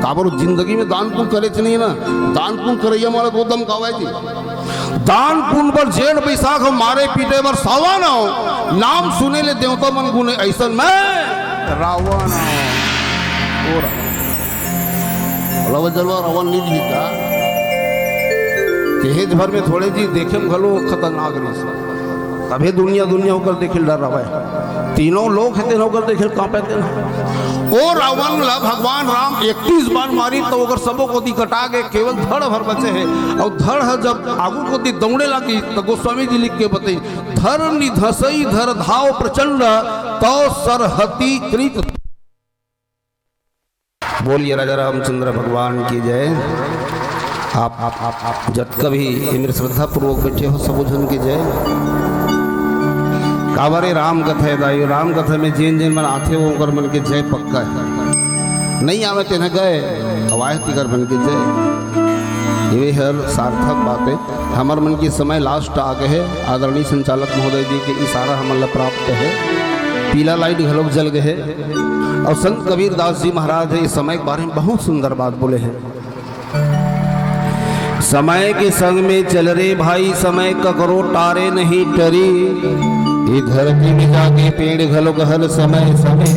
काबर जिंदगी में दान पुन करेच नहीं ना, दान पुन करइया मन ला गोदम कावय जी। दान पुन बर जेठ बैसाख हंव, मारे पीटे बर सावन हंव, नाम सुने ले देवता मन गुने, अइसन मैं रावण हंव। ओ रावण। भला वो जलवा रावण नहीं जीता। दहेज भर में थोड़े जी देखे में घलो खतरनाक रहिस। तभे दुनिया, दुनिया ओकर देखे ल डर्रावय। तीनों लोक हे तेन ओकर देखे ल कांपय तेन। ओ रावण ला भगवान राम इकतीस बाण मारिस त ओकर सबो कोती कटा गे, केवल धड़ भर बचे हे। अउ धड़ ह जब आगू कोती दौड़े लागिस त गोस्वामी जी लिख के बतइस, धड़ निधसई धर धाव प्रचंड, तव सरहति कृत। बोलिए राजा रामचंद्र भगवान की जय। आप, आप, आप, आप जतका भी एमेर श्रद्धापूर्वक बइठे हो, सबो झन की जय। काबर ए राम कथा हे दाई, राम कथा में जेन जेन मन आथे, ओकर मन के जय पक्का हे। नहीं आवे तेन गए, अउ आए तिकर मन के जय। ये हर सार्थक बात हे। हमर मन के समय last आ गे हे। आदरणीय संचालक महोदय जी के इशारा हमन ला प्राप्त हे। पीला light घलोक जल गे हे। अउ संत कबीरदास जी महाराज ह इस समय के बारे में बहुत सुंदर बात बोले हे। समय के संग में चल रे भाई, समय ककरो टारे नहीं टरी। ये धरती में जागे पेड़ घलोक हर समय, समय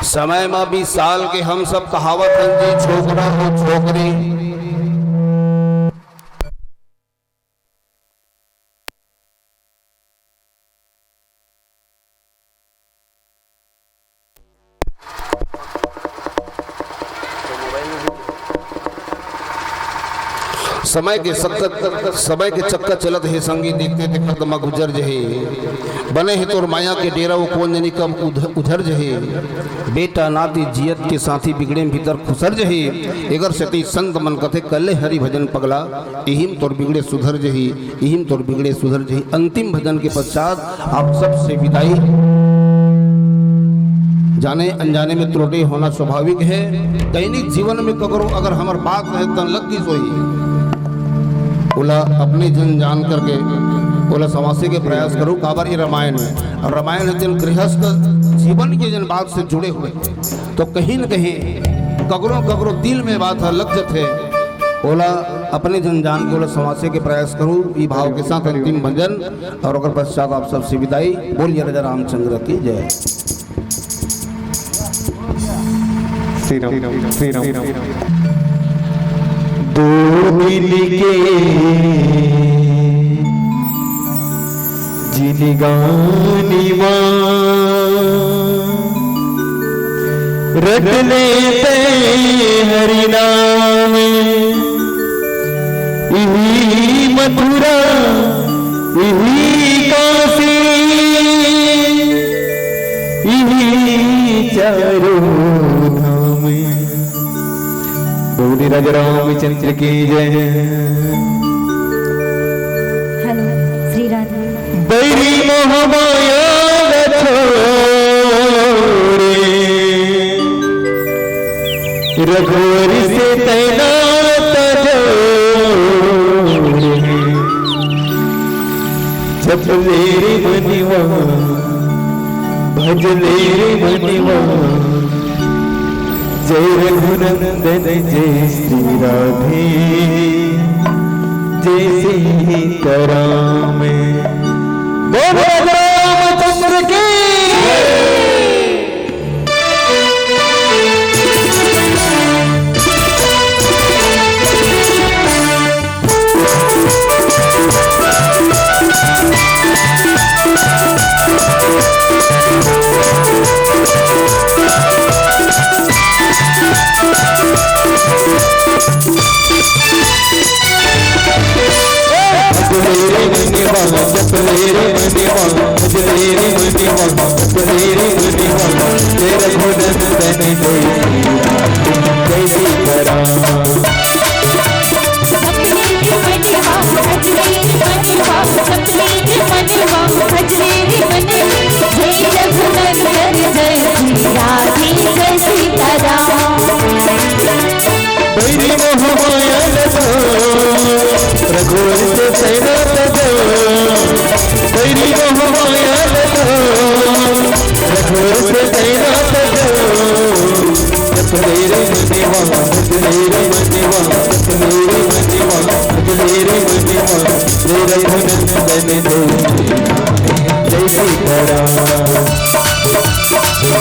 समय म बीस साल के हम सब कहावत हन जी, छोकरा हो छोकरी। समय के सक्कर, समय के चक्कर चलत हे संगी, देखते ते कदमा गुजर जही। बने हे तोर माया के डेरा, वो कोन जनी कब उध-, उझर जही। बेटा नाती जियत के साथी, बिगड़े में भीतर खुसर जही। एकर सेती संत मन कथे, कर ले हरि भजन पगला, इहिम तोर बिगड़े सुधर जही, इहिम तोर बिगड़े सुधर जही। अंतिम भजन के पश्चात आप सबसे विदाई। जाने अनजाने में त्रुटि होना स्वाभाविक है। दैनिक जीवन में ककरो अगर हमर बात रहे तन लग गिस होही, ओला अपने जन जान करके ओला संवासे के प्रयास करो। काबर ये रामायण है, और रामायण है जन गृहस्थ जीवन के जन बात से जुड़े हुए। तो कहीं न कहीं ककरो ककरो दिल में बात ह लग जथे, ओला अपने जन जान के ओला संवासे के प्रयास करो। ई भाव के साथ अंतिम भजन और ओकर पश्चात आप सबसे विदाई। बोलिए राजा रामचंद्र की जय। श्री राम, श्री राम। दो दिन के जिनगानी मा रट ले ते हरि नाम। इही मथुरा, इही काशी, इही चारों धाम। बोले राजा रामचंद्र की जय। हेलो, श्री राधे। बैरी मोह माया छोड़े, रघुवर से तैनात जोड़े। जप ले रे मनिवा, भज ले रे मनिवा। जय रघुनंदन जय श्री राधे, जय सीताराम। बोल रामचंद्र की। बैरी मोह माया लगा, रघुवर से तैनात जो। बैरी मोह माया लगा, रघुवर से तैनात जो। जप ले रे मनिवा, जप ले रे मनिवा, जप ले रे मनिवा, जप ले रे मनिवा। जय रघुनंदन जय, जय सीताराम।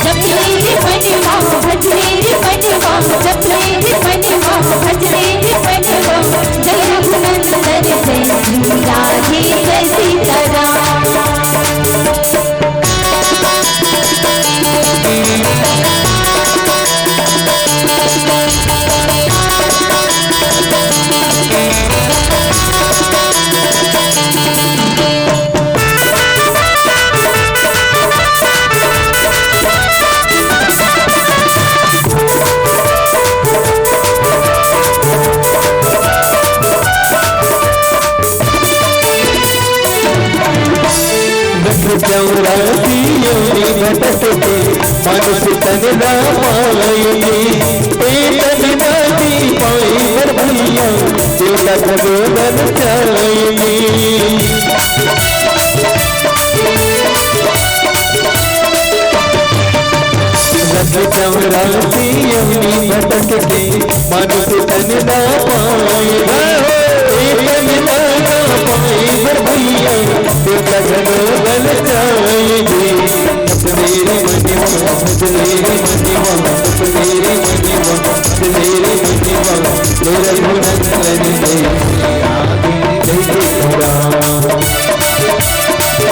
जप ले रे मनिवा, भज ले रे मनिवा, जप ले रे मनिवा, भज ले रे मनिवा। जय रघुनंदन जय, श्री राधे जय सीताराम। चौरासी योनि भटकते, मानुष तन ला पाएंगे। ए तन नाती पाए बर भैया, देवता खगोदन जाएंगे। रख चौरासी योनि भटकते, मानुष तन ला पाए। ए तन ला पाए बर भैया, देवता खगोदन जाएंगे। जप ले रे मनिवा, जप ले रे मनिवा, जप ले रे मनिवा, जप ले रे मनिवा। जय रघुनंदन जय, जय सीताराम।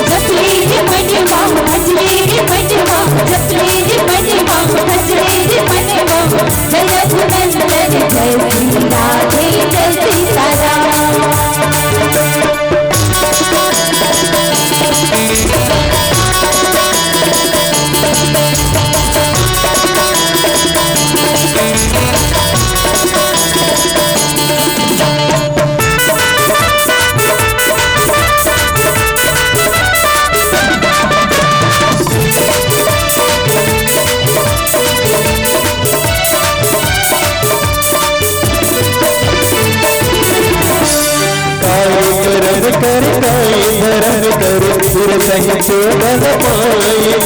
जप ले रे मनिवा, भज ले रे मनिवा, जप ले रे मनिवा, भज ले रे मनिवा। जय रघुनंदन जय, श्री राधे जय सीताराम।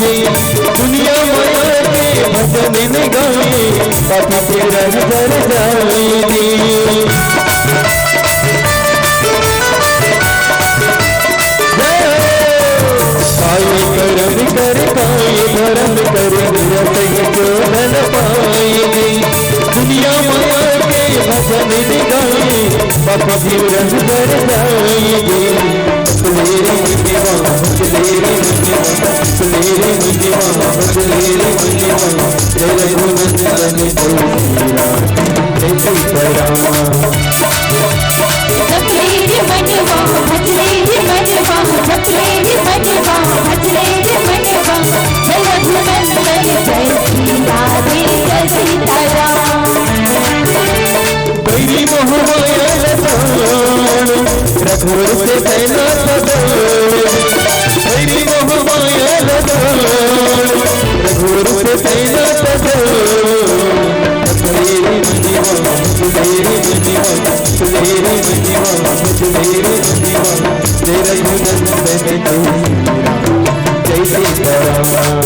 दुनिया माया के भजन न गाए, पापी के रंग भर जाएगी। काई करम कर, काई धर्म कर, निरतै जो धन पाएगी। दुनिया माया के भजन न गाए, पापी के रंग भर जाएगी। बैरी मोह माया लदान, रघुवर से तैना सदा। बैरी मोह माया लदान, रघुवर से तैना सदा। तेरी महिमा, तेरी महिमा, तेरी महिमा, तेरी महिमा, तेरा गुणन बने तेरा। जय सीताराम।